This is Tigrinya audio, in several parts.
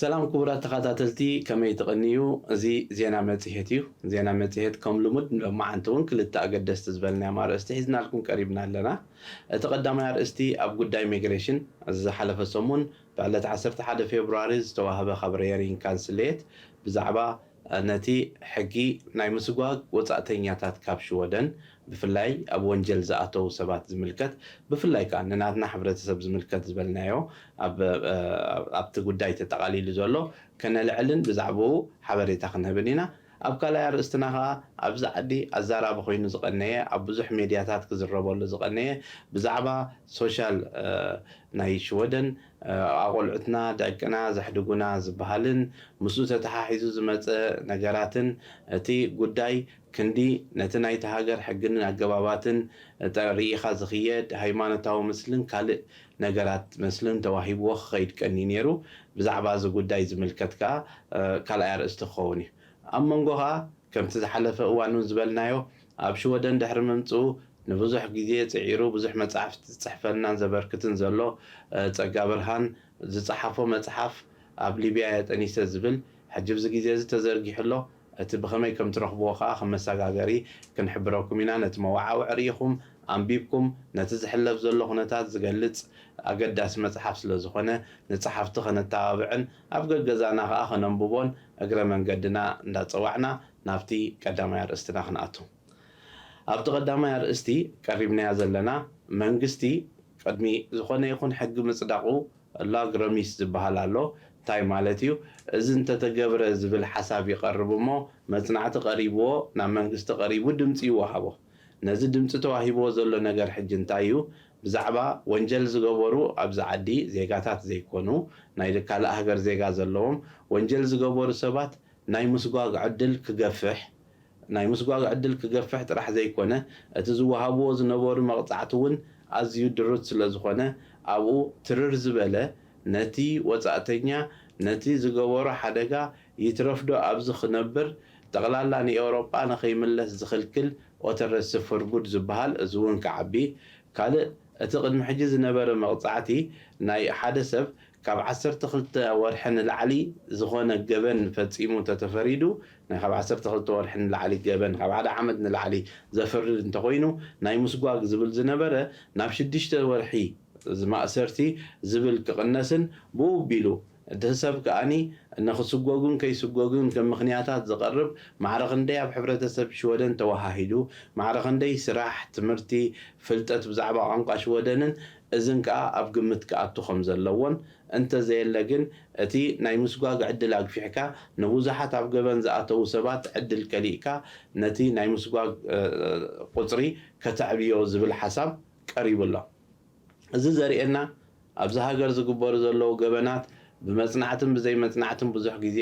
ሰላም ክቡራት ተኸታተልቲ፣ ከመይ ትቕንዩ? እዚ ዜና መጽሔት እዩ። ዜና መጽሔት ከም ልሙድ ንሎማዓንቲ እውን ክልተ ኣገደስቲ ዝበልናዮም ኣርእስቲ ሒዝናልኩም ቀሪብና ኣለና። እቲ ቀዳማይ ኣርእስቲ ኣብ ጉዳይ ሚግሬሽን፣ እዚ ዝሓለፈ ሰሙን ብዕለት ዓሰርተ ሓደ ፌብሩዋሪ ዝተዋህበ ካብ ሬሪን ካንስሌት ብዛዕባ ነቲ ሕጊ ናይ ምስጓግ ወጻእተኛታት ካብ ሽወደን፣ ብፍላይ ኣብ ወንጀል ዝኣተዉ ሰባት ዝምልከት፣ ብፍላይ ከኣ ንናትና ሕብረተሰብ ዝምልከት ዝበልናዮ ኣብ፣ እ፣ ኣብቲ ጉዳይ ተጠቓሊሉ ዘሎ ከነልዕልን ብዛዕባኡ ሓበሬታ ክንህብን ኢና። ኣብ ካልኣይ ኣርእስትና ከኣ ኣብዚ ዓዲ ኣዛራቢ ኮይኑ ዝቐነየ፣ ኣብ ብዙሕ ሜድያታት ክዝረበሉ ዝቐነየ ብዛዕባ ሶሻል፣ እ፣ ናይ ሽወደን፣ እ፣ ኣቆልዑትና፣ ደቅና ዘሕድጉና ዝበሃልን ምስኡ ተተሓሒዙ ዝመጸ ነገራትን፣ እቲ ጉዳይ ክንዲ ነቲ ናይቲ ሃገር ሕግን ኣገባባትን ጠ-፣ ርኢኻ ዝኽየድ ሃይማኖታዊ ምስልን ካልእ ነገራት መስልን ተዋሂብዎ ክኸይድ ቀንዩ ነይሩ። ብዛዕባ እዚ ጉዳይ ዝምልከት ከኣ፣ እ፣ ካልኣይ ኣርእስቲ ክኸውን እዩ። ኣብ መንጎ ከኣ ከምቲ ዝሓለፈ እዋን እውን ዝበልናዮ፣ ኣብ ሽወደን ድሕሪ ምምጽኡ ንብዙሕ ግዜ ጽዒሩ፣ ብዙሕ መጻሕፍቲ ዝጽሕፈልና ዘበርክትን ዘሎ፣ እ፣ ጸጋብርሃን ዝጸሓፎ መጽሓፍ ኣብ ሊብያ እየ ጠኒሰ ዝብል ሕጂ ኣብዚ ግዜ እዚ ተዘርጊሑ ኣሎ። እቲ ብኸመይ ከም ትረኽብዎ ከኣ ከም መሰጋገሪ ክንሕብረኩም ኢና። ነቲ መወዓውዒ ርኢኹም ኣንቢብኩም፣ ነቲ ዝሕለፍ ዘሎ ኩነታት ዝገልጽ ኣገዳሲ መጽሓፍ ስለ ዝኾነ፣ ንጸሓፍቲ ከነተባብዕን ኣብ ገገዛና ከኣ ከነንብቦን እግረ መንገድና እንዳጸዋዕና ናብቲ ቀዳማይ ኣርእስትና ክንኣቱ። ኣብቲ ቀዳማይ ኣርእስቲ ቀሪብናያ ዘለና፣ መንግስቲ ቅድሚ ዝኾነ ይኹን ሕጊ ምጽዳቑ ላግ ረሚስ ዝበሃል ኣሎ። እንታይ ማለት እዩ? እዚ እንተተገብረ ዝብል ሓሳብ ይቐርብ እሞ፣ መጽናዕቲ ቀሪብዎ ናብ መንግስቲ ቀሪቡ ድምጺ ይወሃቦ። ነዚ ድምጺ ተዋሂብዎ ዘሎ ነገር ሕጂ እንታይ እዩ? ብዛዕባ ወንጀል ዝገበሩ ኣብዚ ዓዲ ዜጋታት ዘይኮኑ፣ ናይ ካልእ ሃገር ዜጋ ዘለዎም ወንጀል ዝገበሩ ሰባት ናይ ምስጓግ ዕድል ክገፍሕ፣ ናይ ምስጓግ ዕድል ክገፍሕ ጥራሕ ዘይኮነ፣ እቲ ዝወሃብዎ ዝነበሩ መቕጻዕቲ እውን ኣዝዩ ድሩት ስለ ዝኾነ፣ ኣብኡ ትርር ዝበለ ነቲ ወጻእተኛ፣ ነቲ ዝገበሮ ሓደጋ ይትረፍዶ ኣብዚ ክነብር፣ ጠቕላላ ንኤውሮጳ ንኸይምለስ ዝኽልክል ኦተረስፍርቡድ ዝበሃል፣ እዚ እውን ክዓቢ። ካልእ፣ እቲ ቅድሚ ሕጂ ዝነበረ መቕጻዕቲ ናይ ሓደ ሰብ ካብ ዓሰርተ ክልተ ወርሒ ንላዕሊ ዝኾነ ገበን ፈጺሙ እንተተፈሪዱ፣ ናይ ካብ ዓሰርተ ክልተ ወርሒ ንላዕሊ ገበን፣ ካብ ሓደ ዓመት ንላዕሊ ዘፍርድ እንተኾይኑ፣ ናይ ምስጓግ ዝብል ዝነበረ ናብ ሽዱሽተ ወርሒ ማእሰርቲ ዝብል ክቕነስን፣ ብኡ ኣቢሉ እቲ ሰብ ከኣኒ ንኽስጎግን ከይስጎግን ከም ምኽንያታት ዝቐርብ፣ ማዕረ ክንደይ ኣብ ሕብረተሰብ ሽወደን ተወሃሂዱ፣ ማዕረ ክንደይ ስራሕ፣ ትምህርቲ፣ ፍልጠት ብዛዕባ ቋንቋ ሽወደንን እዝን ከኣ ኣብ ግምት ክኣቱ ከም ዘለዎን፣ እንተዘየለ ግን እቲ ናይ ምስጓግ ዕድል ኣግፊሕካ ንብዙሓት ኣብ ገበን ዝኣተዉ ሰባት ዕድል ከሊእካ ነቲ ናይ ምስጓግ፣ እ፣ ቁጽሪ ከተዕብዮ ዝብል ሓሳብ ቀሪቡ ኣሎ። እዚ ዘርእየና ኣብዚ ሃገር ዝግበሩ ዘለዉ ገበናት ብመጽናዕትን ብዘይመጽናዕትን ብዙሕ ግዜ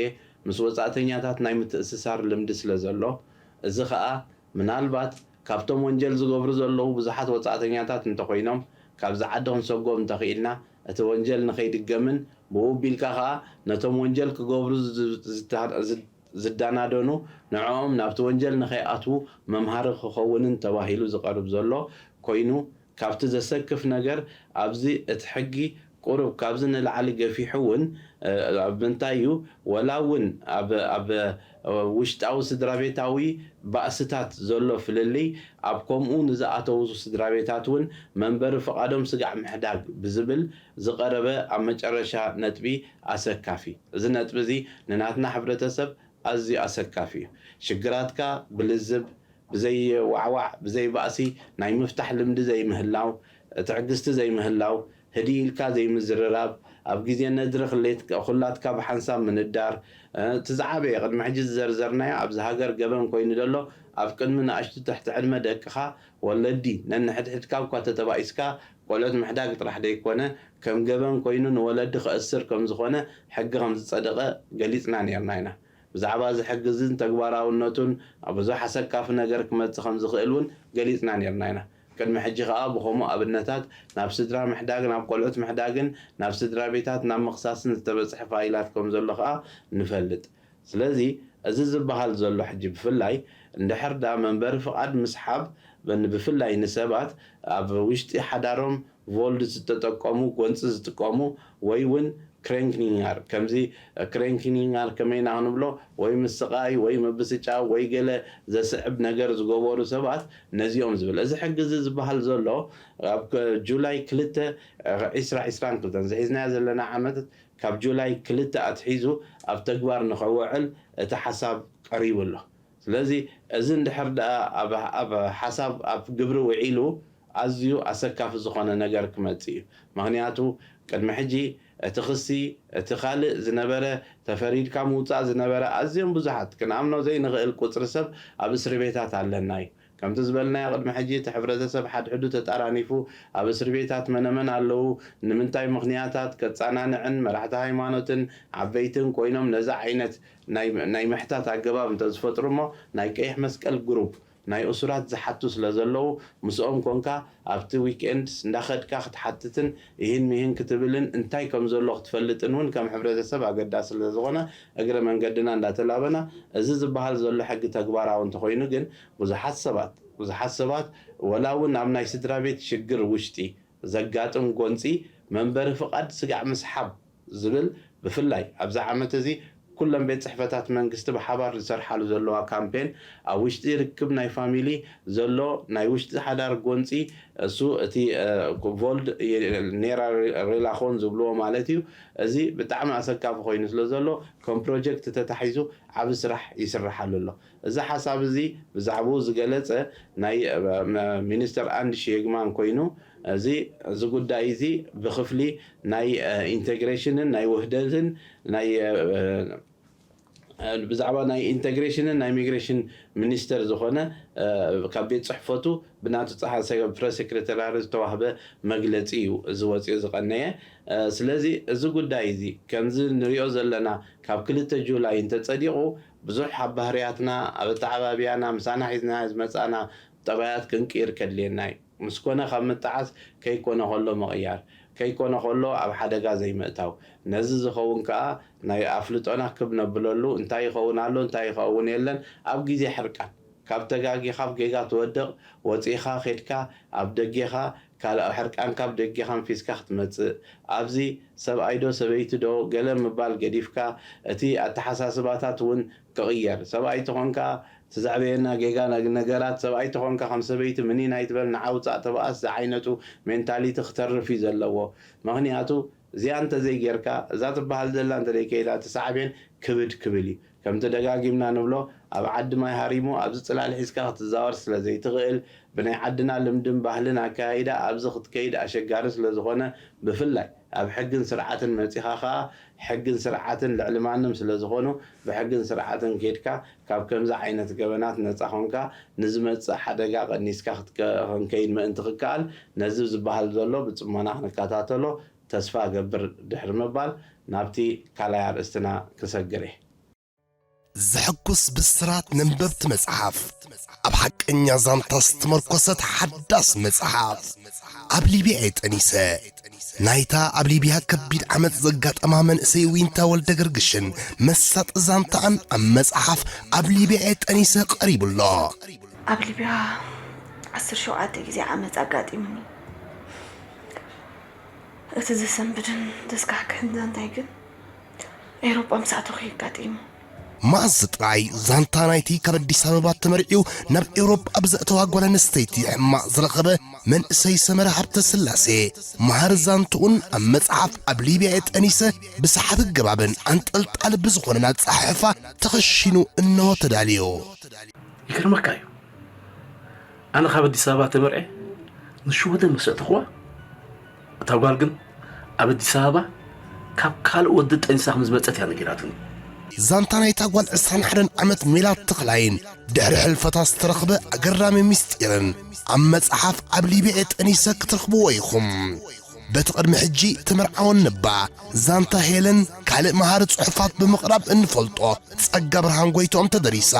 ምስ ወጻእተኛታት ናይ ምትእስሳር ልምዲ ስለ ዘሎ፣ እዚ ኸኣ ምናልባት ካብቶም ወንጀል ዝገብሩ ዘለዉ ብዙሓት ወጻእተኛታት እንተኾይኖም፣ ካብዚ ዓዲ ክንሰጎም እንተኽኢልና፣ እቲ ወንጀል ንኸይድገምን ብኡ ኣቢልካ ኸኣ ነቶም ወንጀል ክገብሩ ዝ-፣ ዝታ-፣ ዝ-፣ ዝዳናደኑ ንዕኦም ናብቲ ወንጀል ንኸይኣትዉ መምሃሪ ክኸውንን ተባሂሉ ዝቐርብ ዘሎ ኮይኑ፣ ካብቲ ዘሰክፍ ነገር ኣብዚ እቲ ሕጊ ቁሩብ ካብዚ ንላዕሊ ገፊሑ እውን፣ እ፣ ኣብ ምንታይ እዩ፣ ወላ እውን ኣብ፣ ኣብ ውሽጣዊ ስድራ ቤታዊ ባእስታት ዘሎ ፍልልይ ኣብ ከምኡ ንዝኣተዉ ስድራ ቤታት እውን መንበሪ ፍቓዶም ስጋዕ ምሕዳግ ብዝብል ዝቐረበ ኣብ መጨረሻ ነጥቢ ኣሰካፊ። እዚ ነጥቢ እዚ ንናትና ሕብረተሰብ ኣዝዩ ኣሰካፊ እዩ። ሽግራትካ ብልዝብ፣ ብዘይ ዋዕዋዕ፣ ብዘይ ባእሲ ናይ ምፍታሕ ልምዲ ዘይምህላው፣ ትዕግስቲ ዘይምህላው፣ ህድእ ኢልካ ዘይምዝርራብ፣ ኣብ ግዜ ነድሪ ክሌት-፣ ኩላትካ ብሓንሳብ ምንዳር፣ እ፣ እቲ ዝዓበየ ቅድሚ ሕጂ ዝዘርዘርናዮ ኣብዚ ሃገር ገበን ኮይኑ ዘሎ፣ ኣብ ቅድሚ ንኣሽቱ ትሕቲ ዕድመ ደቅኻ ወለዲ ነንሕድሕድካ እኳ ተተባኢስካ ቆልዑት ምሕዳግ ጥራሕ ደይኮነ፣ ከም ገበን ኮይኑ ንወለዲ ከእስር ከም ዝኾነ ሕጊ ከም ዝጸደቐ ገሊጽና ኔርና ኢና። ብዛዕባ እዚ ሕጊ እዝን ተግባራውነቱን ኣብ ብዙሕ ኣሰካፊ ነገር ክመጽእ ከም ዝኽእል እውን ገሊጽና ኔርና ኢና። ቅድሚ ሕጂ ከኣ ብኸምኡ ኣብነታት ናብ ስድራ ምሕዳግ፣ ናብ ቆልዑት ምሕዳግን ናብ ስድራ ቤታት ናብ ምኽሳስን ዝተበጽሐ ፋይላት ከም ዘሎ ከኣ ንፈልጥ። ስለዚ እዚ ዝበሃል ዘሎ ሕጂ ብፍላይ እንድሕር ደኣ መንበሪ ፍቓድ ምስሓብ ብፍላይ ንሰባት ኣብ ውሽጢ ሓዳሮም ቮልድ ዝተጠቀሙ ጎንፂ ዝጥቀሙ ወይ እውን ክሬንክኒንጋር ከምዚ ክሬንክኒንጋር ከመይና ክንብሎ ወይ ምስቃይ ወይ ምብስጫው ወይ ገለ ዘስዕብ ነገር ዝገበሩ ሰባት ነዚኦም ዝብል እዚ ሕጊ እዚ ዝበሃል ዘሎ ኣብ ጁላይ ክልተ ዕስራ ዕስራን ክልተን ዝሒዝናዮ ዘለና ዓመት ካብ ጁላይ ክልተ ኣትሒዙ ኣብ ተግባር ንኽውዕል እቲ ሓሳብ ቀሪቡ ኣሎ። ስለዚ እዚ እንድሕር ደኣ ኣብ ሓሳብ ኣብ ግብሪ ውዒሉ ኣዝዩ ኣሰካፊ ዝኾነ ነገር ክመጽእ እዩ። ምኽንያቱ ቅድሚ ሕጂ እቲ ክሲ እቲ ካልእ ዝነበረ ተፈሪድካ ምውጻእ ዝነበረ ኣዝዮም ብዙሓት ክንኣምኖ ዘይንኽእል ቁጽሪ ሰብ ኣብ እስሪ ቤታት ኣለና እዩ። ከምቲ ዝበልናዮ ቅድሚ ሕጂ እቲ ሕብረተሰብ ሓድሕዱ ተጣራኒፉ ኣብ እስሪ ቤታት መነመን ኣለዉ ንምንታይ ምኽንያታት ከጻናንዕን መራሕቲ ሃይማኖትን ዓበይትን ኮይኖም ነዚ ዓይነት ናይ ምሕታት ኣገባብ እንተዝፈጥሩ እሞ ናይ ቀይሕ መስቀል ግሩፕ ናይ እሱራት ዝሓቱ ስለ ዘለዉ ምስኦም ኮንካ ኣብቲ ዊክኤንድስ እንዳኸድካ ክትሓትትን ይህን ምሂን ክትብልን እንታይ ከም ዘሎ ክትፈልጥን እውን ከም ሕብረተሰብ ኣገዳሲ ስለ ዝኾነ እግረ መንገድና እንዳተላበና እዚ ዝበሃል ዘሎ ሕጊ ተግባራዊ እንተኾይኑ ግን ብዙሓት ሰባት ብዙሓት ሰባት ወላ እውን ኣብ ናይ ስድራ ቤት ሽግር ውሽጢ ዘጋጥም ጎንፂ መንበሪ ፍቓድ ስጋዕ ምስሓብ ዝብል ብፍላይ ኣብዚ ዓመት እዚ ኩለን ቤት ፅሕፈታት መንግስቲ ብሓባር ዝሰርሓሉ ዘለዋ ካምፔን ኣብ ውሽጢ ርክብ ናይ ፋሚሊ ዘሎ ናይ ውሽጢ ሓዳር ጎንፂ እሱ እቲ ቮልድ ኔራ ሬላኾን ዝብልዎ ማለት እዩ። እዚ ብጣዕሚ ኣሰካፊ ኮይኑ ስለ ዘሎ ከም ፕሮጀክት ተታሒዙ ዓብ ስራሕ ይስርሓሉ ኣሎ። እዚ ሓሳብ እዚ ብዛዕባኡ ዝገለጸ ናይ ሚኒስተር ኣንድሽ የግማን ኮይኑ እዚ እዚ ጉዳይ እዚ ብክፍሊ ናይ ኢንቴግሬሽንን ናይ ውህደትን ናይ ብዛዕባ ናይ ኢንቴግሬሽንን ናይ ሚግሬሽን ሚኒስተር ዝኾነ ካብ ቤት ፅሕፈቱ ብናቱ ፀሓ ፕረስ ሴክሬታሪ ዝተዋህበ መግለፂ እዩ እዚ ወፂኡ ዝቐነየ። ስለዚ እዚ ጉዳይ እዚ ከምዚ ንሪኦ ዘለና ካብ ክልተ ጁላይ እንተፀዲቑ ብዙሕ ኣብ ባህርያትና ኣብ ኣተዓባብያና ምሳና ሒዝና ዝመፃና ጠባያት ክንቅይር ከድልየና እዩ። ምስ ኮነ ካብ ምጥዓስ ከይኮነ ከሎ ምቕያር ከይኮነ ከሎ ኣብ ሓደጋ ዘይምእታው ነዚ ዝኸውን ከዓ ናይ ኣፍልጦና ክብ ነብለሉ እንታይ ይኸውን ኣሎ እንታይ ይኸውን የለን ኣብ ግዜ ሕርቃን ካብ ተጋጊኻ ጌጋ ትወድቕ ወፂኻ ኬድካ ኣብ ደጌኻ ካልእ ሕርቃንካ ኣብ ደጌኻ ኣንፊስካ ክትመፅእ ኣብዚ ሰብኣይ ዶ ሰበይቲ ዶ ገለ ምባል ገዲፍካ እቲ ኣተሓሳስባታት እውን ክቕየር ሰብኣይ ተኾንካ ትዘዕበየና ጌጋ ነገራት ሰብኣይ ተኾንካ ከም ሰበይቲ ምኒን ኣይትበል ንዓውፃእ ተባኣስ ዝዓይነቱ ሜንታሊቲ ክተርፍ እዩ ዘለዎ ምኽንያቱ እዚኣ እንተዘይጌርካ እዛ ትበሃል ዘላ እንተዘይከይዳ እቲ ሳዕቤን ክብድ ክብል እዩ ከምቲ ደጋጊምና ንብሎ ኣብ ዓዲ ማይ ሃሪሙ ኣብዚ ፅላል ሒዝካ ክትዛወር ስለዘይትኽእል ብናይ ዓድና ልምድን ባህልን ኣካያይዳ ኣብዚ ክትከይድ ኣሸጋሪ ስለዝኾነ ብፍላይ ኣብ ሕግን ስርዓትን መፂኻ ከዓ ሕግን ስርዓትን ልዕሊ ማንም ስለዝኾኑ ብሕግን ስርዓትን ኬድካ ካብ ከምዚ ዓይነት ገበናት ነፃ ኾንካ ንዝመፅእ ሓደጋ ቀኒስካ ክንከይድ ምእንቲ ክከኣል ነዚ ዝበሃል ዘሎ ብፅሞና ክንከታተሎ ተስፋ እገብር ድሕሪ ምባል ናብቲ ካልኣይ ኣርእስትና ክሰግር እየ። ዘሐጉስ ብስራት ነንበብቲ መጽሓፍ ኣብ ሓቀኛ ዛንታ ዝተመርኮሰት ሓዳስ መጽሓፍ ኣብ ሊብያ እየ ጠኒሰ ናይታ ኣብ ሊብያ ከቢድ ዓመጽ ዘጋጠማ መንእሰይ ዊንታ ወልደ ገርግሽን መሳጢ ዛንታኣን ኣብ መጽሓፍ ኣብ ሊብያ እየ ጠኒሰ ቀሪቡ ኣሎ። ኣብ ሊብያ ዓሰርተ ሸውዓተ ግዜ ዓመጽ ኣጋጢሙኒ። እቲ ዘሰንብድን ዘስካሕክሕን ዛንታይ ግን ኤውሮጳ ምስ ኣተኹ እዩ ኣጋጢሙ። መኣዝ ጥራይ ዛንታ ናይቲ ካብ ኣዲስ ኣበባ ተመርዕዩ ናብ ኤውሮጳ ብዘእተዋ ጓል ኣንስተይቲ ሕማቕ ዝረኸበ መንእሰይ ሰመረ ሃብተስላሴ መሃሪ ዛንትኡን ኣብ መጽሓፍ ኣብ ሊብያ እየ ጠኒሰ ብሰሓቢ ኣገባብን ኣንጠልጣሊ ብዝኾነን ኣጸሓሕፋ ተኸሺኑ እንሆ ተዳልዩ። ይገርመካ እዩ ኣነ ካብ ኣዲስ ኣበባ ተመርዐ ንሽወደን ምስ ኣእተኽዋ እታ ጓል ግን ኣብ ኣዲስ ኣበባ ካብ ካልእ ወዲ ጠኒሳ ከም ዝመጸት እያ ነጊራትኒ። ዛንታ ናይታ ጓል ዕስራን ሓደን ዓመት ሜላት ተኽላይን ድሕሪ ሕልፈታ ዝተረኽበ ኣገራሚ ምስጢርን ኣብ መጽሓፍ ኣብ ሊብያ ጠኒሰ ክትረኽብዎ ኢኹም። በቲ ቅድሚ ሕጂ ተመርዓወን ነባ ዛንታ ሄለን ካልእ መሃሪ ጽሑፋት ብምቕራብ እንፈልጦ ጸጋ ብርሃን ጎይትኦም ተደሪሳ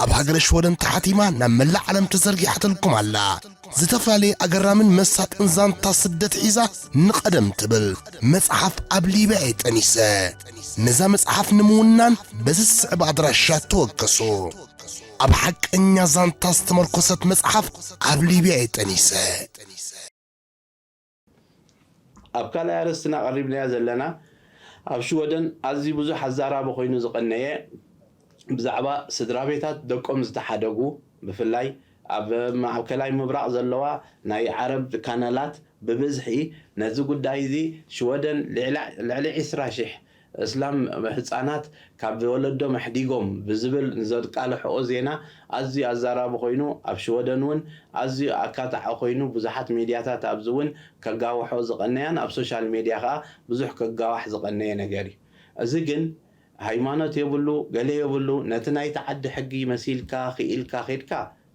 ኣብ ሃገረ ሽወደን ተሓቲማ ናብ መላእ ዓለም ተዘርጊሓትልኩም ኣላ። ዝተፈላለየ ኣገራምን መሳጥን ዛንታ ስደት ሒዛ ንቐደም ትብል መጽሓፍ ኣብ ሊብያ እየ ጠኒሰ። ነዛ መጽሓፍ ንምውናን በዚ ዝስዕብ ኣድራሻ ተወከሱ። ኣብ ሓቀኛ ዛንታ ዝተመርኮሰት መጽሓፍ ኣብ ሊብያ እየ ጠኒሰ። ኣብ ካልኣይ ኣርእስትና ቀሪብናያ ዘለና፣ ኣብ ሽወደን ኣዝዩ ብዙሕ ኣዛራቢ ኮይኑ ዝቐነየ ብዛዕባ ስድራ ቤታት ደቆም ዝተሓደጉ፣ ብፍላይ ኣብ ማእከላይ ምብራቕ ዘለዋ ናይ ዓረብ ካናላት ብብዝሒ ነዚ ጉዳይ እዚ ሽወደን ልዕሊ ዕስራ ሽሕ እስላም ህጻናት ካብ ወለዶም ኣሕዲጎም ብዝብል ንዘቃልሕኦ ዜና ኣዝዩ ኣዛራቢ ኮይኑ፣ ኣብ ሽወደን እውን ኣዝዩ ኣካታዒ ኮይኑ፣ ብዙሓት ሜድያታት ኣብዚ እውን ከጋውሖ ዝቐነያን ኣብ ሶሻል ሜድያ ከኣ ብዙሕ ከጋዋሕ ዝቐነየ ነገር እዩ። እዚ ግን ሃይማኖት የብሉ፣ ገለ የብሉ፣ ነቲ ናይቲ ዓዲ ሕጊ መሲልካ ክኢልካ ኬድካ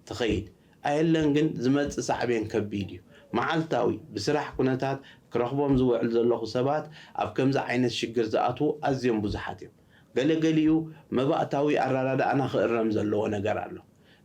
ትኸይድ። ኣየለን ግን ዝመጽእ ሳዕቤን ከቢድ እዩ። መዓልታዊ ብስራሕ ኩነታት ክረኽቦም ዝውዕል ዘለኹ ሰባት ኣብ ከምዚ ዓይነት ሽግር ዝኣትዉ ኣዝዮም ብዙሓት እዮም። ገለገሊኡ መባእታዊ ኣረዳድኣና ክእረም ዘለዎ ነገር ኣሎ።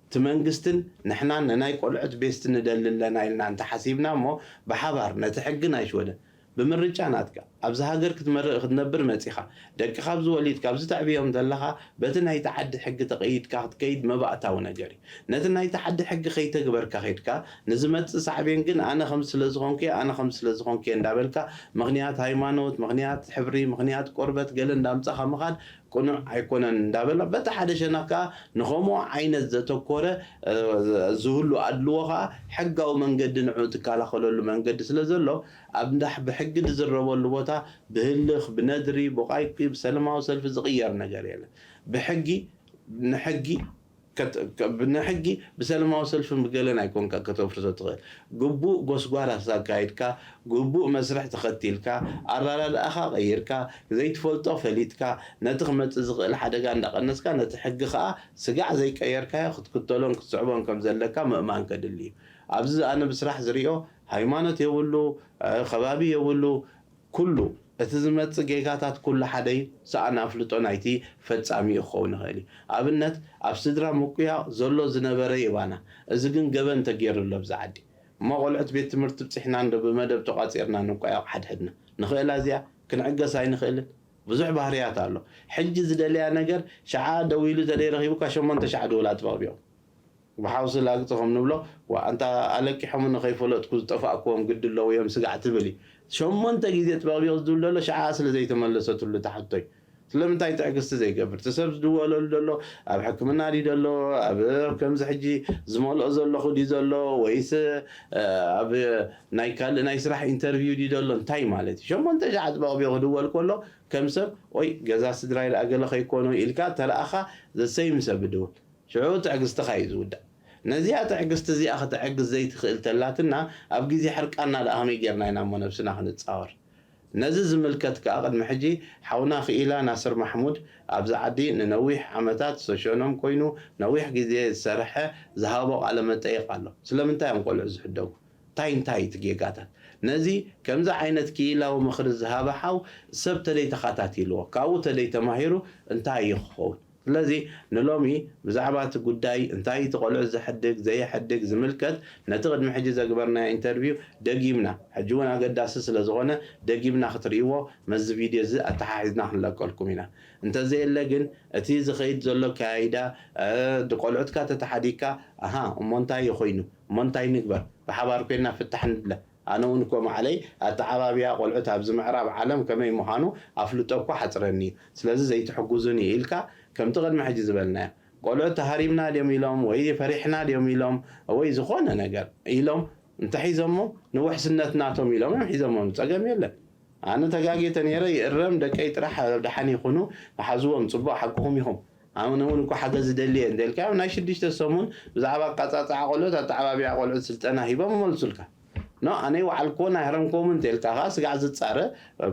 እቲ መንግስትን ንሕናን ንናይ ቆልዑት ቤስት ንደሊ ኣለና ኢልና እንተሓሲብና እሞ ብሓባር ነቲ ሕጊ ናይ ሽወደን ብምርጫ ናትካ ኣብዚ ሃገር ክትመርእ ክትነብር መጺኻ ደቅኻ ኣብዚ ወሊድካ ኣብዚ ተዕብዮም ዘለኻ በቲ ናይቲ ዓዲ ሕጊ ተቐይድካ ክትከይድ መባእታዊ ነገር እዩ። ነቲ ናይቲ ዓዲ ሕጊ ከይተግበርካ ኬድካ ንዝመጽእ ሳዕቤን ግን ኣነ ከምዚ ስለ ዝኾንኩ እየ ኣነ ከምዚ ስለ ዝኾንኩ እየ እንዳበልካ ምኽንያት ሃይማኖት ምኽንያት ሕብሪ ምኽንያት ቆርበት ገለ እንዳምጻኻ ምኻድ ቅኑዕ ኣይኮነን እንዳበልና በቲ ሓደ ሸነኽ ከኣ ንኸምኡ ዓይነት ዘተኮረ ዝህሉ ኣድልዎ ከኣ ሕጋዊ መንገዲ ንዕኡ ትከላኸለሉ መንገዲ ስለ ዘሎ ኣብ እንዳ ብሕጊ ዝዝረበሉ ቦታ ብህልኽ ብነድሪ ብቋይቂ ብሰለማዊ ሰልፊ ዝቕየር ነገር የለን። ብሕጊ ንሕጊ ንሕጊ ብሰለማዊ ሰልፍን ብገለን ኣይኮንካ ከተፍርሶ ትኽእል። ግቡእ ጎስጓስ ኣካይድካ፣ ግቡእ መስርሕ ተኸቲልካ፣ ኣረዳድኣኻ ቀይርካ፣ ዘይትፈልጦ ፈሊጥካ፣ ነቲ ክመጽእ ዝኽእል ሓደጋ እንዳቐነስካ ነቲ ሕጊ ከኣ ስጋዕ ዘይቀየርካዮ ክትክተሎን ክትስዕቦን ከም ዘለካ ምእማን ከድሊ እዩ። ኣብዚ ኣነ ብስራሕ ዝሪኦ ሃይማኖት የብሉ፣ ከባቢ የብሉ፣ ኩሉ እቲ ዝመጽእ ጌጋታት ኩሉ ሓደ እዩ። ሰኣን ኣፍልጦ ናይቲ ፈጻሚኡ ክኸውን ይኽእል እዩ። ኣብነት ኣብ ስድራ ምቁያቕ ዘሎ ዝነበረ እዩ ባና። እዚ ግን ገበን ተጌሩሉ ኣብዚ ዓዲ። እሞ ቆልዑት ቤት ትምህርቲ ብጺሕና እንዶ ብመደብ ተቋጺርና ንቋየቕ ሓድሕድና። ንኽእላ እዚኣ ክንዕገስ ኣይንኽእልን። ብዙሕ ባህርያት ኣሎ። ሕጂ ዝደለያ ነገር ሸዓ ደዊሉ ተደይ ረኺቡካ ሸሞንተ ሸዓ ድውላ ኣጥበቕቢቑ። ብሓውሲ ላግጺ ከም ንብሎ ዋ ኣንታ ኣለቂሖም ንኸይፈለጥኩ ዝጠፋእክዎም ግዲ ኣለዉ እዮም ስጋዕ ትብል እዩ። ሸሞንተ ግዜ ጥበቕቢቕ ዝብል ዘሎ ሸዓ ስለ ዘይተመለሰትሉ እታ ሕቶ እዩ። ስለምንታይ ትዕግስቲ ዘይገብር እቲ ሰብ ዝድወለሉ ዘሎ ኣብ ሕክምና ድዩ ዘሎ ኣብ ከምዚ ሕጂ ዝመልኦ ዘለኹ ድዩ ዘሎ ወይስ ኣብ ናይ ካልእ ናይ ስራሕ ኢንተርቪው ድዩ ዘሎ እንታይ ማለት እዩ ሸሞንተ ሸዓ ጥበቕቢቕ ክድወል ከሎ ከም ሰብ ኦይ ገዛ ስድራይ ደኣ ገለ ከይኮኑ ኢልካ ተረኣኻ ዘሰይም ሰብ ድውል ሽዑ ትዕግስትኻ እዩ ዝውዳእ። ነዚኣ ትዕግስቲ እዚኣ ክተዕግስ ዘይትኽእል ተላትና ኣብ ግዜ ሕርቃና ደኣ ከመይ ጌርና ኢና እሞ ነብስና ክንጻወር? ነዚ ዝምልከት ከኣ ቅድሚ ሕጂ ሓውና ክኢላ ናስር ማሕሙድ ኣብዚ ዓዲ ንነዊሕ ዓመታት ሶሾኖም ኮይኑ ነዊሕ ግዜ ዝሰርሐ ዝሃቦ ቃለ መጠይቕ ኣሎ። ስለምንታይ እዮም ቆልዑ ዝሕደጉ? እንታይ እንታይ እቲ ጌጋታት? ነዚ ከምዚ ዓይነት ክኢላዊ ምኽሪ ዝሃበ ሓው ሰብ ተደይ ተኻታቲልዎ ካብኡ ተደይ ተማሂሩ እንታይ እዩ ክኸውን? ስለዚ ንሎሚ ብዛዕባ እቲ ጉዳይ እንታይ እቲ ቆልዑ ዘሕድግ ዘየሕድግ ዝምልከት ነቲ ቅድሚ ሕጂ ዘግበርናዮ ኢንተርቪው ደጊምና ሕጂ እውን ኣገዳሲ ስለ ዝኾነ ደጊምና ክትርእይዎ መዚ ቪድዮ እዚ ኣተሓሒዝና ክንለቀልኩም ኢና። እንተዘየለ ግን እቲ ዝኸይድ ዘሎ ኣከያይዳ ቆልዑትካ ተተሓዲግካ ኣሃ እሞ እንታይ እዩ ኮይኑ እሞ እንታይ ንግበር ብሓባር ኮይና ፍታሕ ንድለ ኣነ እውን እኮ ማዕለይ ኣተዓባብያ ቆልዑት ኣብዚ ምዕራብ ዓለም ከመይ ምዃኑ ኣፍልጦ እኮ ሓፅረኒ እዩ ስለዚ ዘይትሕጉዙኒ ኢልካ ከምቲ ቅድሚ ሕጂ ዝበልናዮ ቆልዑት ተሃሪምና ድዮም ኢሎም ወይ ፈሪሕና ድዮም ኢሎም ወይ ዝኾነ ነገር ኢሎም እንተሒዞሞ ንውሕስነት ናቶም ኢሎም እዮም ሒዞሞም ፀገም የለን ኣነ ተጋግየ ተነይረ ይእረም ደቀይ ጥራሕ ደሓን ይኹኑ ሓዝዎም ፅቡቕ ሓቅኹም ኢኹም ኣነ እውን እኮ ሓገዝ ዝደሊ እየ እንተልካዮም ናይ ሽዱሽተ ሰሙን ብዛዕባ ኣቃፃፅዓ ቆልዑት ኣተዓባብያ ቆልዑት ስልጠና ሂቦም ይመልሱልካ ኖ ኣነ ይወዓልክዎ ናይ ህረምክዎም እንተልካ ከዓ ስጋዕ ዝፃረ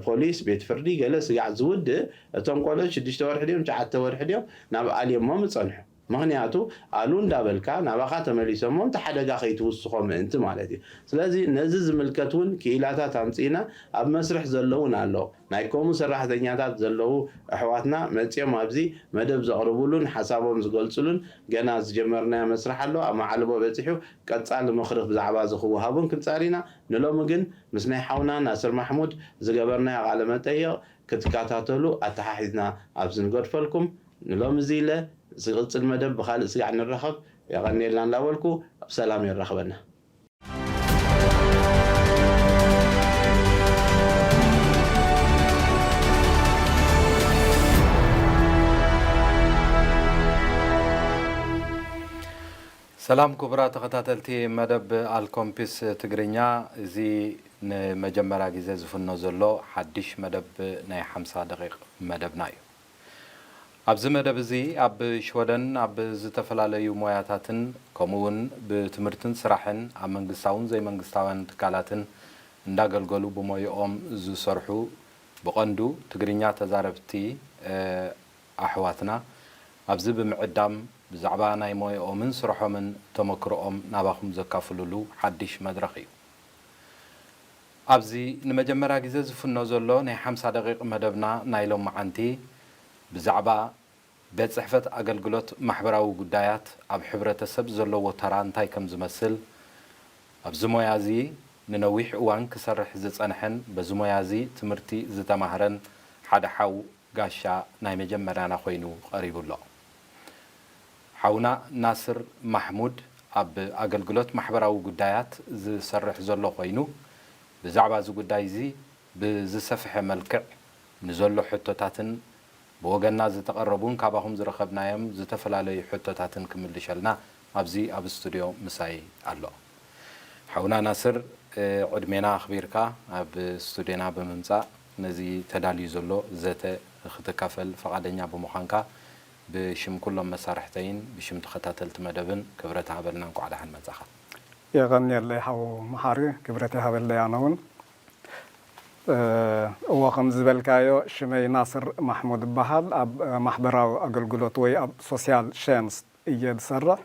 ፖሊስ ቤት ፍርዲ ገለ ስጋዕ ዝውድእ እቶም ቆልዑት ሽዱሽተ ወርሒ ድዮም ትሽዓተ ወርሒ ድዮም ናብ ኣልየሞም ይፀንሑ ምኽንያቱ ኣሉ እንዳበልካ ናባኻ ተመሊሶሞ እቲ ሓደጋ ከይትውስኾ ምእንቲ ማለት እዩ። ስለዚ ነዚ ዝምልከት እውን ክኢላታት ኣምፂእና ኣብ መስርሕ ዘሎ እውን ኣሎ። ናይ ከምኡ ሰራሕተኛታት ዘለዉ ኣሕዋትና መፂኦም ኣብዚ መደብ ዘቕርቡሉን ሓሳቦም ዝገልፅሉን ገና ዝጀመርናዮ መስርሕ ኣሎ። ኣብ መዓልቦ በፂሑ ቀፃሊ ምኽሪ ብዛዕባ እዚ ክወሃቡን ክንፅዕር ኢና። ንሎሚ ግን ምስ ናይ ሓውና ናስር ማሕሙድ ዝገበርናዮ ቃለ መጠይቕ ክትከታተሉ ኣተሓሒዝና ኣብዚ ንገድፈልኩም። ንሎሚ እዚ ኢለ ዝቕጽል መደብ ብኻልእ ስጋዕ ንራኸብ። የቐንየልና እንዳበልኩ ኣብ ሰላም የራኽበና። ሰላም ክቡራት ተኸታተልቲ መደብ ኣልኮምፒስ ትግርኛ፣ እዚ ንመጀመርያ ግዜ ዝፍኖ ዘሎ ሓድሽ መደብ ናይ ሓምሳ ደቂቕ መደብና እዩ። ኣብዚ መደብ እዚ ኣብ ሽወደን ኣብ ዝተፈላለዩ ሞያታትን ከምኡ እውን ብትምህርትን ስራሕን ኣብ መንግስታውን ዘይመንግስታውያን ትካላትን እንዳገልገሉ ብሞይኦም ዝሰርሑ ብቐንዱ ትግርኛ ተዛረብቲ ኣሕዋትና ኣብዚ ብምዕዳም ብዛዕባ ናይ ሞያኦምን ስርሖምን ተመክሮኦም ናባኹም ዘካፍሉሉ ሓድሽ መድረኽ እዩ። ኣብዚ ንመጀመርያ ግዜ ዝፍኖ ዘሎ ናይ ሓምሳ ደቂቕ መደብና ናይ ሎማዓንቲ ብዛዕባ ቤት ጽሕፈት ኣገልግሎት ማሕበራዊ ጉዳያት ኣብ ሕብረተሰብ ዘለዎ ተራ እንታይ ከም ዝመስል፣ ኣብዚ ሞያ እዚ ንነዊሕ እዋን ክሰርሕ ዝጸንሐን በዚ ሞያ እዚ ትምህርቲ ዝተማህረን ሓደ ሓው ጋሻ ናይ መጀመርያና ኮይኑ ቀሪቡ ኣሎ። ሓውና ናስር ማሕሙድ ኣብ ኣገልግሎት ማሕበራዊ ጉዳያት ዝሰርሕ ዘሎ ኮይኑ፣ ብዛዕባ እዚ ጉዳይ እዚ ብዝሰፍሐ መልክዕ ንዘሎ ሕቶታትን ብወገንና ዝተቐረቡን ካባኹም ዝረኸብናዮም ዝተፈላለዩ ሕቶታትን ክምልሸልና ኣብዚ ኣብ ስቱድዮ ምሳይ ኣሎ። ሓውና ናስር፣ ዕድሜና ኣኽቢርካ ኣብ ስቱድዮና ብምምጻእ ነዚ ተዳልዩ ዘሎ ዘተ ክትካፈል ፈቓደኛ ብምዃንካ ብሽም ኩሎም መሳርሕተይን ብሽም ተኸታተልቲ መደብን ክብረት ሃበልና። እንኳዕ ደሓን መጻኻ። የቐንየለይ ሓው መሓሪ፣ ክብረት ይሃበለይ። ኣነ እውን እወ ከም ዝበልካዮ ሽመይ ናስር ማሕሙድ እበሃል። ኣብ ማሕበራዊ ኣገልግሎት ወይ ኣብ ሶስያል ሸንስት እየ ዝሰርሕ።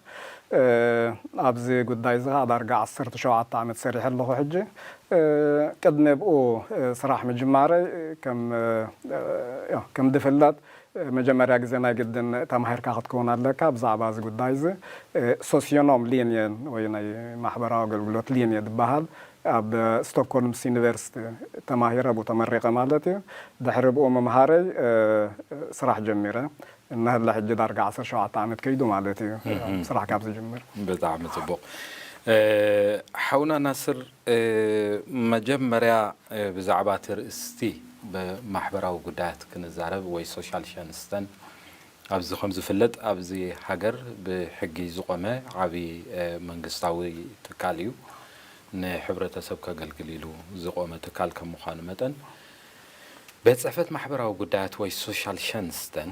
ኣብዚ ጉዳይ እዚ ከዓ ዳርጋ ዓሰርተ ሸውዓተ ዓመት ሰሪሐ ኣለኹ። ሕጂ ቅድሚ ብኡ ስራሕ ምጅማረይ ከም ከም ዝፍለጥ መጀመርያ ግዜ ናይ ግድን ተማሂርካ ክትከውን ኣለካ። ብዛዕባ እዚ ጉዳይ እዚ ሶስዮኖም ሊንየን ወይ ናይ ማሕበራዊ ኣገልግሎት ሊንየ ዝበሃል ኣብ ስቶክሆልምስ ዩኒቨርሲቲ ተማሂረ ብኡ ተመሪቐ ማለት እዩ። ድሕሪ ብኡ ምምሃረይ ስራሕ ጀሚረ። እናሃለ ሕጂ ዳርጋ ዓሰርተ ሸውዓተ ዓመት ከይዱ ማለት እዩ ስራሕ ካብ ዝጅምር። ብጣዕሚ ፅቡቕ። ሓውና ናስር፣ መጀመርያ ብዛዕባ እቲ ርእስቲ ብማሕበራዊ ጉዳያት ክንዛረብ ወይ ሶሻል ሸንስተን ኣብዚ ከም ዝፍለጥ ኣብዚ ሃገር ብሕጊ ዝቆመ ዓብዪ መንግስታዊ ትካል እዩ። ንሕብረተሰብ ከገልግል ኢሉ ዝቆመ ትካል ከም ምዃኑ መጠን ቤት ፅሕፈት ማሕበራዊ ጉዳያት ወይ ሶሻል ሸንስተን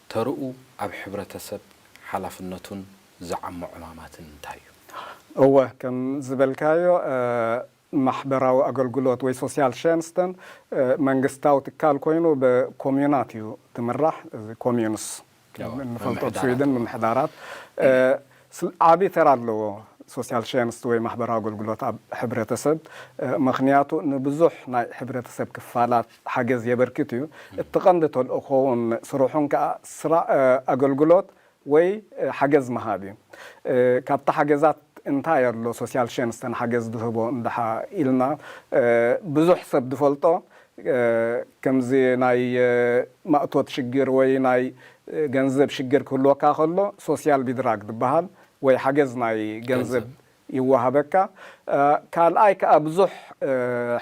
ተርኡ ኣብ ሕብረተሰብ ሓላፍነቱን ዝዓሞ ዕማማትን እንታይ እዩ? እወ ከም ዝበልካዮ ማሕበራዊ ኣገልግሎት ወይ ሶስያል ሸንስተን መንግስታዊ ትካል ኮይኑ ብኮሚዩናት እዩ ትምራሕ። እዚ ኮሚዩንስ ንፈልጦ ኣብ ስዊድን ምምሕዳራት ዓብዪ ተራ ኣለዎ። ሶስያል ሸንስት ወይ ማሕበራዊ ኣገልግሎት ኣብ ሕብረተሰብ ምኽንያቱ ንብዙሕ ናይ ሕብረተሰብ ክፋላት ሓገዝ የበርክት እዩ። እቲ ቀንዲ ተልእኾውን ስርሑን ከዓ ኣገልግሎት ወይ ሓገዝ ምሃብ እዩ። ካብቲ ሓገዛት እንታይ ኣሎ ሶስያል ሸንስተን ሓገዝ ዝህቦ እንድሓ ኢልና ብዙሕ ሰብ ዝፈልጦ ከምዚ ናይ ማእቶት ሽግር ወይ ናይ ገንዘብ ሽግር ክህልወካ ከሎ ሶስያል ቢድራግ ዝበሃል ወይ ሓገዝ ናይ ገንዘብ ይወሃበካ። ካልኣይ ከዓ ብዙሕ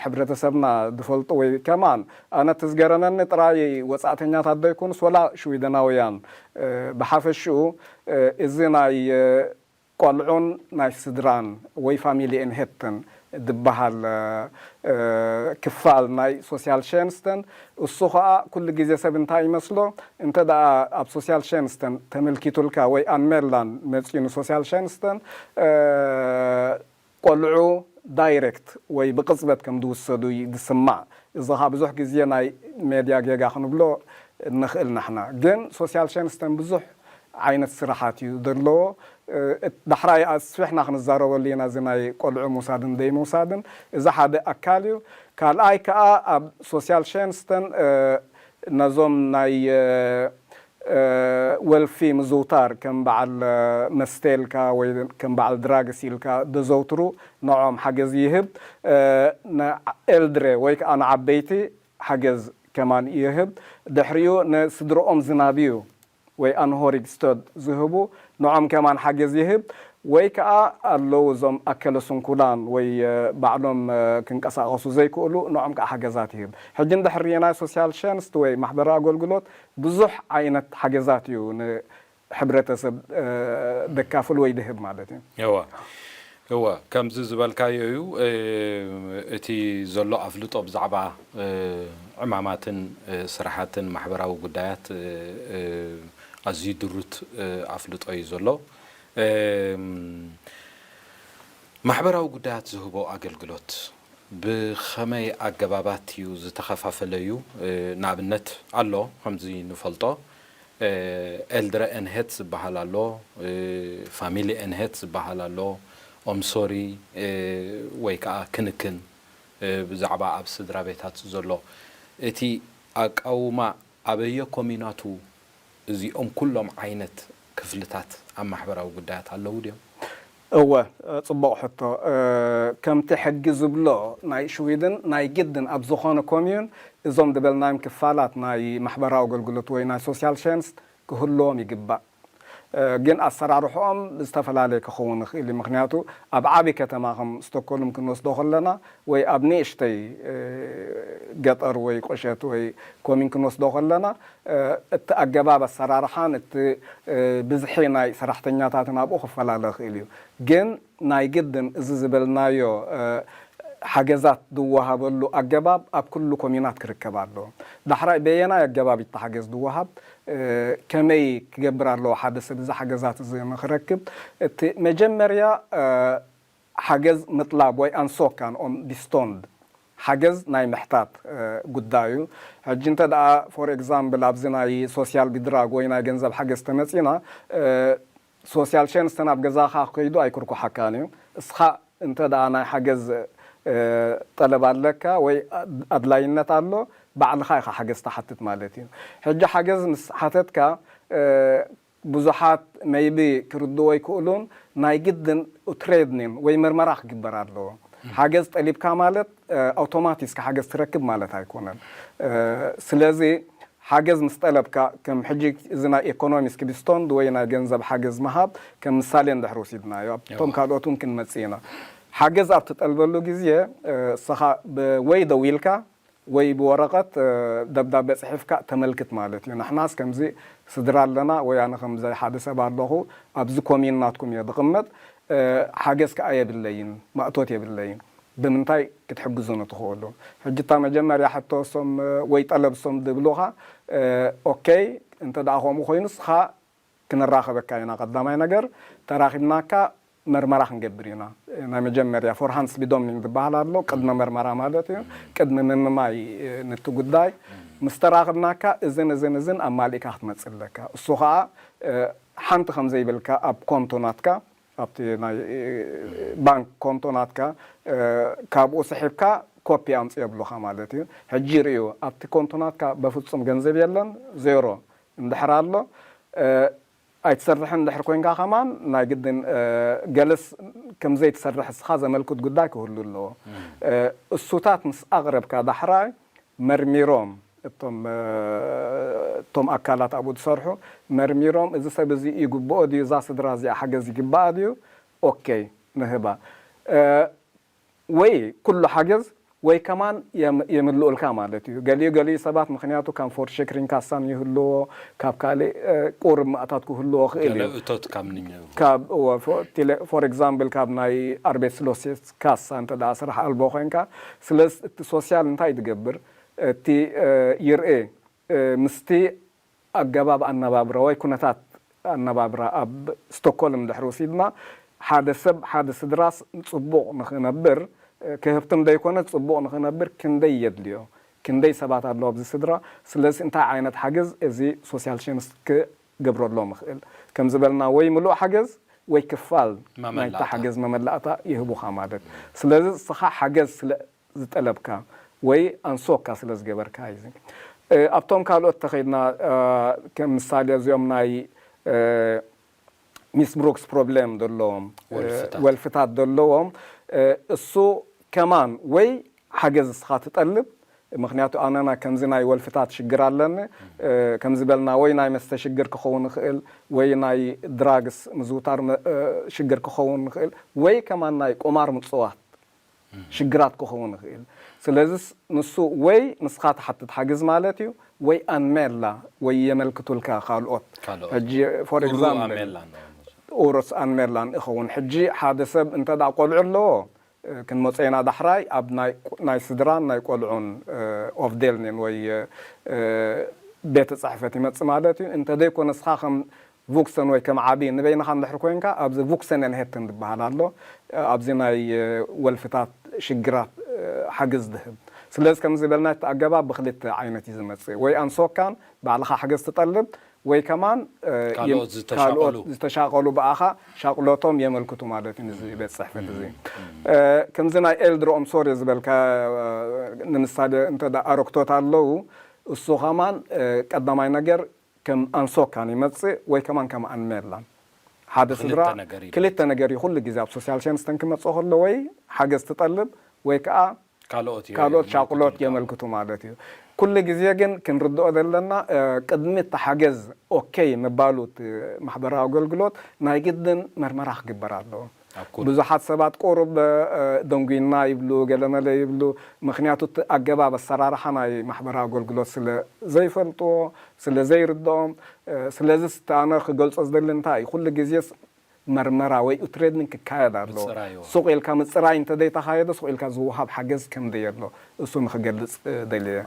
ሕብረተሰብና ዝፈልጦ ወይ ከማን ኣነ ትዝገረመኒ ጥራይ ወፃእተኛታት ዶ ይኮኑስ ወላ ሽዊደናውያን ብሓፈሽኡ እዚ ናይ ቆልዑን ናይ ስድራን ወይ ፋሚሊ ኤንሄትን ዝበሃል ክፋል ናይ ሶስያል ሸንስተን እሱ ከዓ ኩሉ ግዜ ሰብ እንታይ ይመስሎ እንተ ደኣ ኣብ ሶስያል ሸንስተን ተመልኪቱልካ ወይ ኣንሜላን መፅዩ ንሶስያል ሸንስተን ቆልዑ ዳይሬክት ወይ ብቕፅበት ከም ዝውሰዱ እዩ ዝስማዕ። እዚ ከዓ ብዙሕ ግዜ ናይ ሜድያ ጌጋ ክንብሎ ንኽእል ንሕና። ግን ሶስያል ሸንስተን ብዙሕ ዓይነት ስራሓት እዩ ዘለዎ። ዳሕራይ ኣስፊሕና ክንዛረበሉ ኢና እዚ ናይ ቆልዑ ምውሳድን ዘይምውሳድን። እዚ ሓደ ኣካል እዩ። ካልኣይ ከዓ ኣብ ሶስያል ሸንስተን ነዞም ናይ ወልፊ ምዝውታር ከም በዓል መስተ ኢልካ ወይ ከም በዓል ድራግስ ኢልካ ደዘውትሩ ንዖም ሓገዝ ይህብ። ንኤልድረ ወይ ከዓ ንዓበይቲ ሓገዝ ከማን ይህብ። ድሕሪኡ ንስድርኦም ዝናብዩ ወይ ኣንሆሪግ ስቶድ ዝህቡ ንዖም ከማን ሓገዝ ይህብ። ወይ ከዓ ኣለዉ እዞም ኣከለ ስንኩላን ወይ ባዕሎም ክንቀሳቐሱ ዘይክእሉ ንዖም ከዓ ሓገዛት ይህብ። ሕጂ እንድሕር ርኢናዮ ሶሲያል ሸንስት ወይ ማሕበራዊ ኣገልግሎት ብዙሕ ዓይነት ሓገዛት እዩ ንሕብረተሰብ ደካፍል ወይ ድህብ ማለት እዩ። እወ እወ ከምዚ ዝበልካዮ እዩ። እቲ ዘሎ ኣፍልጦ ብዛዕባ ዕማማትን ስራሓትን ማሕበራዊ ጉዳያት ኣዝዩ ድሩት ኣፍልጦ እዩ ዘሎ። ማሕበራዊ ጉዳያት ዝህቦ ኣገልግሎት ብኸመይ ኣገባባት እዩ ዝተኸፋፈለ እዩ? ንኣብነት ኣሎ ከምዚ ንፈልጦ ኤልድረ ኤንሄት ዝበሃል ኣሎ፣ ፋሚሊ ኤንሄት ዝበሃል ኣሎ፣ ኦምሶሪ ወይ ከዓ ክንክን ብዛዕባ ኣብ ስድራ ቤታት ዘሎ እቲ ኣቃውማ ኣበየ ኮሚናቱ እዚኦም ኩሎም ዓይነት ክፍልታት ኣብ ማሕበራዊ ጉዳያት ኣለዉ ድዮም? እወ፣ ጽቡቕ ሕቶ። ከምቲ ሕጊ ዝብሎ ናይ ሽዊድን ናይ ግድን ኣብ ዝኾነ ኮሚዩን እዞም ዝበልናዮም ክፋላት ናይ ማሕበራዊ ኣገልግሎት ወይ ናይ ሶሲያል ሸንስት ክህልዎም ይግባእ። ግን ኣሰራርሕኦም ዝተፈላለየ ክኸውን ይኽእል እዩ። ምክንያቱ ኣብ ዓብዪ ከተማ ከም ስቶኮልም ክንወስዶ ከለና ወይ ኣብ ንእሽተይ ገጠር ወይ ቁሸት ወይ ኮሚን ክንወስዶ ከለና እቲ ኣገባብ ኣሰራርሓን እቲ ብዝሒ ናይ ሰራሕተኛታትን ኣብኡ ክፈላለ ይኽእል እዩ። ግን ናይ ግድን እዚ ዝበልናዮ ሓገዛት ዝወሃበሉ ኣገባብ ኣብ ኩሉ ኮሚናት ክርከብ ኣለዎ። ዳሕራይ በየናይ ኣገባብ እዩ እቲ ሓገዝ ዝወሃብ፣ ከመይ ክገብር ኣለዎ ሓደ ሰብ እዚ ሓገዛት እዚ ንክረክብ? እቲ መጀመርያ ሓገዝ ምጥላብ ወይ ኣንሶካ ንኦም ቢስቶንድ ሓገዝ ናይ ምሕታት ጉዳይ እዩ። ሕጂ እንተ ደኣ ፎር ኤግዛምብል ኣብዚ ናይ ሶሲያል ቢድራግ ወይ ናይ ገንዘብ ሓገዝ ተመጺና ሶሲያል ሸንስተ ናብ ገዛኻ ከይዱ ኣይክርኩሓካን እዩ። እስኻ እንተ ደኣ ናይ ሓገዝ ጠለብ ኣለካ ወይ ኣድላይነት ኣሎ ባዕልኻ ኢኻ ሓገዝ ትሓትት ማለት እዩ። ሕጂ ሓገዝ ምስ ሓተትካ ብዙሓት መይቢ ክርድዎ ኣይክእሉን ናይ ግድን ኡትሬድኒን ወይ መርመራ ክግበር ኣለዎ። ሓገዝ ጠሊብካ ማለት ኣውቶማቲስክ ሓገዝ ትረክብ ማለት ኣይኮነን። ስለዚ ሓገዝ ምስ ጠለብካ ከም ሕጂ እዚ ናይ ኤኮኖሚስክ ቢስቶንድ ወይ ናይ ገንዘብ ሓገዝ ምሃብ ከም ምሳሌ እንድሕር ወሲድናዮ ኣብቶም ካልኦት እውን ክንመጽእ ኢና። ሓገዝ ኣብ ትጠልበሉ ግዜ እስኻ ወይ ደዊልካ ወይ ብወረቐት ደብዳቤ ጽሒፍካ ተመልክት ማለት እዩ። ንሕናስ ከምዚ ስድራ ኣለና ወይ ኣነ ከምዚ ሓደ ሰብ ኣለኹ ኣብዚ ኮሚን ናትኩም እየ ዝቕመጥ ሓገዝ ከኣ የብለይን ማእቶት የብለይን ብምንታይ ክትሕግዙኒ ትኽእሉ? ሕጂ እታ መጀመርያ ሕቶ እሶም ወይ ጠለብ እሶም ዝብሉኻ ኦኬይ እንተ ደኣ ከምኡ ኮይኑ ንስኻ ክንራኸበካ ኢና ቀዳማይ ነገር ተራኺብናካ መርመራ ክንገብር ኢና ናይ መጀመርያ ፎርሃንስ ቢዶምኒን ዝበሃል ኣሎ ቅድመ መርመራ ማለት እዩ ቅድሚ ምምማይ ንቲ ጉዳይ ምስ ተራኽብናካ እዝን እዝን እዝን ኣማሊእካ ክትመጽእ ኣለካ እሱ ኸዓ ሓንቲ ከም ዘይብልካ ኣብ ኮንቶ ናትካ ኣብቲ ናይ ባንክ ኮንቶ ናትካ ካብኡ ስሒብካ ኮፒ ኣምጽእ የብሉኻ ማለት እዩ ሕጂ ርእዩ ኣብቲ ኮንቶ ናትካ በፍጹም ገንዘብ የለን ዜሮ እንድሕር ኣሎ ኣይትሰርሕን እንድሕር ኮይንካ ከማን ናይ ግድን ገለስ ከምዘይትሰርሕ እስኻ ዘመልክት ጉዳይ ክህሉ ኣለዎ እሱታት ምስ ኣቕረብካ ዳሕራይ መርሚሮም እቶም እቶም ኣካላት ኣብኡ ዝሰርሑ መርሚሮም እዚ ሰብ እዚ ይግብኦ ድዩ እዛ ስድራ እዚኣ ሓገዝ ይግብኣ ድዩ ኦኬ ንህባ ወይ ኩሉ ሓገዝ ወይ ከማን የምልኡልካ ማለት እዩ ገሊኡ ገሊኡ ሰባት ምክንያቱ ካብ ፎርሸክሪን ካሳን ይህልዎ ካብ ካልእ ቁርብ ማእታት ክህልዎ ክእል እዩ እቶት ካብ ንኛው ካብ ፎር ኤግዛምፕል ካብ ናይ ኣርቤትስሎሴት ካሳ እንተ ደኣ ስራሕ ኣልቦ ኮይንካ ስለዚ እቲ ሶሲያል እንታይ ትገብር እቲ ይርኤ ምስቲ ኣገባብ ኣነባብራ ወይ ኩነታት ኣነባብራ ኣብ ስቶኮልም ድሕሪ ወሲድና ሓደ ሰብ ሓደ ስድራስ ጽቡቕ ንኽነብር ክህብትም ደይኮነ ጽቡቕ ንኽነብር ክንደይ የድልዮ ክንደይ ሰባት ኣለዉ ኣብዚ ስድራ ስለዚ እንታይ ዓይነት ሓገዝ እዚ ሶሲያል ሸንስ ክገብረሎም ይኽእል ከም ዝበልና ወይ ምሉእ ሓገዝ ወይ ክፋል ናይታ ሓገዝ መመላእታ ይህቡኻ ማለት ስለዚ እስኻ ሓገዝ ስለ ዝጠለብካ ወይ ኣንሶካ ስለ ዝገበርካ እዩ ኣብቶም ካልኦት ተኸይድና ከም ምሳሌ እዚኦም ናይ ሚስ ብሩክስ ፕሮብሌም ዘለዎም ወልፍታት ዘለዎም እሱ ከማን ወይ ሓገዝ እስኻ ትጠልብ ምኽንያቱ ኣነና ከምዚ ናይ ወልፍታት ሽግር ኣለኒ፣ ከምዚ በልና ወይ ናይ መስተ ሽግር ክኸውን ይኽእል፣ ወይ ናይ ድራግስ ምዝውታር ሽግር ክኸውን ይኽእል፣ ወይ ከማን ናይ ቁማር ምጽዋት ሽግራት ክኸውን ይኽእል። ስለዚስ ንሱ ወይ ንስኻ ትሓትት ሓግዝ ማለት እዩ፣ ወይ ኣንሜላ ወይ የመልክቱልካ ካልኦት። ሕጂ ፎር ኤግዛምፕል ኡሩስ ኣንሜላን ይኸውን። ሕጂ ሓደ ሰብ እንተ ደኣ ቆልዑ ኣለዎ፣ ክንመጾ ኢና ዳሕራይ ኣብ ናይ ስድራን ናይ ቆልዑን ኦፍዴልኒን ወይ ቤት ጽሕፈት ይመጽእ ማለት እዩ። እንተ ደይኮነ ንስኻ ከም ቩክሰን ወይ ከም ዓቢ ንበይንኻ እንድሕር ኮይንካ ኣብዚ ቩክሰን ኤንሄተን ዝበሃል ኣሎ። ኣብዚ ናይ ወልፍታት ሽግራት ሓገዝ ዝህብ። ስለዚ ከም ዝበልና እቲ ኣገባብ ብክልተ ዓይነት እዩ ዝመጽእ። ወይ ኣንሶካን ባዕልኻ ሓገዝ ትጠልብ ወይ ከማን ካልኦት ዝተሻቀሉ ብኣኻ ሻቅሎቶም የመልክቱ ማለት እዩ። እዚ ቤት ጽሕፈት እዚ ከምዚ ናይ ኤልድሮ ኦምሶሪ ዝበልካ ንምሳሌ እንተ ኣረክቶት ኣለዉ እሱ ከማን ቀዳማይ ነገር ከም ኣንሶካን ይመጽእ ወይ ከማን ከም ኣንሜላን ሓደ ስድራ ክልተ ነገር እዩ ኩሉ ግዜ ኣብ ሶሲያል ሴንስተን ክመጽእ ከሎ ወይ ሓገዝ ትጠልብ ወይ ከዓ ካልኦት ሻቅሎት የመልክቱ ማለት እዩ። ኩሉ ግዜ ግን ክንርድኦ ዘለና ቅድሚ እቲ ሓገዝ ኦኬይ ምባሉ እቲ ማሕበራዊ ኣገልግሎት ናይ ግድን መርመራ ክግበር ኣለዎ። ብዙሓት ሰባት ቁሩብ ደንጉይና ይብሉ፣ ገለመለ ይብሉ። ምኽንያቱ እቲ ኣገባብ ኣሰራርሓ ናይ ማሕበራዊ ኣገልግሎት ስለ ዘይፈልጥዎ፣ ስለ ዘይርድኦም። ስለዚ እቲ ኣነ ክገልጾ ዝደሊ እንታይ እዩ፣ ኩሉ ግዜስ መርመራ ወይ ኡትሬድኒንግ ክካየድ ኣለዎ። ሱቕ ኢልካ ምጽራይ እንተዘይተኻየደ ሱቕ ኢልካ ዝወሃብ ሓገዝ ከም ደየሎ እሱ ንክገልጽ ደልየ።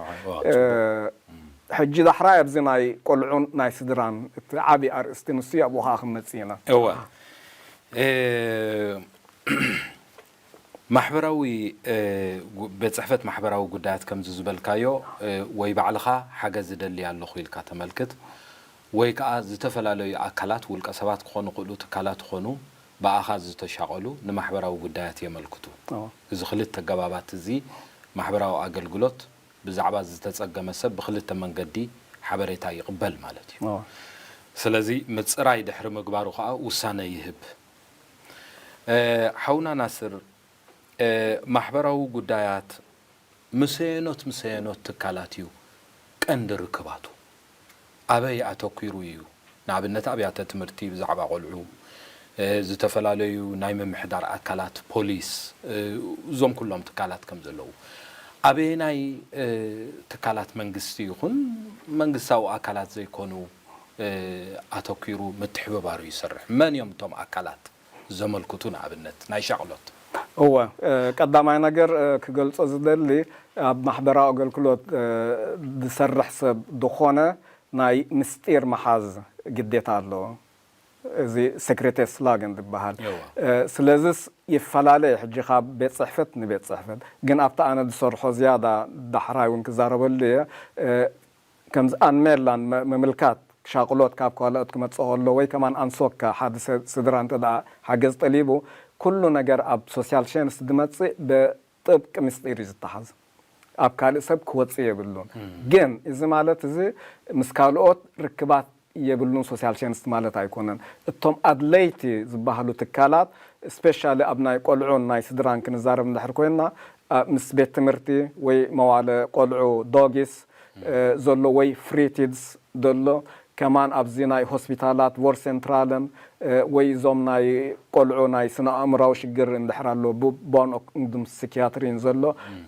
ሕጂ ዳሕራይ ኣብዚ ናይ ቆልዑን ናይ ስድራን እቲ ዓቢ ኣርእስቲ ንሱ ኣብኡ ከዓ ክንመጽእ ኢና። እወ ማሕበራዊ ቤት ጽሕፈት ማሕበራዊ ጉዳያት ከምዚ ዝበልካዮ ወይ ባዕልኻ ሓገዝ ዝደሊ ኣለኹ ኢልካ ተመልክት ወይ ከዓ ዝተፈላለዩ ኣካላት ውልቀ ሰባት ክኾኑ ክእሉ ትካላት ክኾኑ ብኣኻ ዝተሻቐሉ ንማሕበራዊ ጉዳያት የመልክቱ። እዚ ክልተ ኣገባባት እዚ ማሕበራዊ ኣገልግሎት ብዛዕባ ዝተጸገመ ሰብ ብኽልተ መንገዲ ሓበሬታ ይቕበል ማለት እዩ። ስለዚ ምጽራይ ድሕሪ ምግባሩ ከዓ ውሳነ ይህብ። ሓውና ናስር፣ ማሕበራዊ ጉዳያት ምሰየኖት ምሰየኖት ትካላት እዩ ቀንዲ ርክባቱ? ኣበይ ኣተኲሩ እዩ? ንኣብነት ኣብያተ ትምህርቲ ብዛዕባ ቆልዑ፣ ዝተፈላለዩ ናይ ምምሕዳር ኣካላት፣ ፖሊስ፣ እዞም ኩሎም ትካላት ከም ዘለዉ ኣበየናይ ትካላት መንግስቲ ይኹን መንግስታዊ ኣካላት ዘይኮኑ ኣተኲሩ ምትሕብባሩ ይሰርሕ? መን እዮም እቶም ኣካላት? ዘመልክቱ ንኣብነት ናይ ሻቕሎት። እወ፣ ቀዳማይ ነገር ክገልጾ ዝደሊ ኣብ ማሕበራዊ ኣገልግሎት ዝሰርሕ ሰብ ዝኾነ ናይ ምስጢር ምሓዝ ግዴታ ኣለዎ። እዚ ሴክሬቴስ ላገን ዝበሃል። ስለዚስ ይፈላለ እዩ ሕጂ ካብ ቤት ጽሕፈት ንቤት ጽሕፈት። ግን ኣብቲ ኣነ ዝሰርሖ ዝያዳ ዳሕራይ እውን ክዛረበሉ እየ። ከምዚ ኣንሜላን ምምልካት ሻቕሎት ካብ ካልኦት ክመጽእ ከሎ ወይ ከማን ኣንሶካ ሓደ ሰብ ስድራ እንተ ደኣ ሓገዝ ጠሊቡ ኩሉ ነገር ኣብ ሶሲያል ሸንስ ዝመጽእ ብጥብቂ ምስጢር እዩ ዝተሓዝ። ኣብ ካልእ ሰብ ክወጽእ የብሉን። ግን እዚ ማለት እዚ ምስ ካልኦት ርክባት የብሉን ሶሲያል ሸንስ ማለት ኣይኮነን። እቶም ኣድለይቲ ዝበሃሉ ትካላት ስፔሻሊ ኣብ ናይ ቆልዑን ናይ ስድራን ክንዛረብ እንድሕር ኮይንና ምስ ቤት ትምህርቲ ወይ መዋለ ቆልዑ ዶጊስ ዘሎ ወይ ፍሪቲድስ ዘሎ ከማን ኣብዚ ናይ ሆስፒታላት ቮር ሴንትራልን ወይ እዞም ናይ ቆልዑ ናይ ስነ ኣእምራዊ ሽግር እንድሕር ኣሎ ቦን ኦንግዱም ስኪያትሪን ዘሎ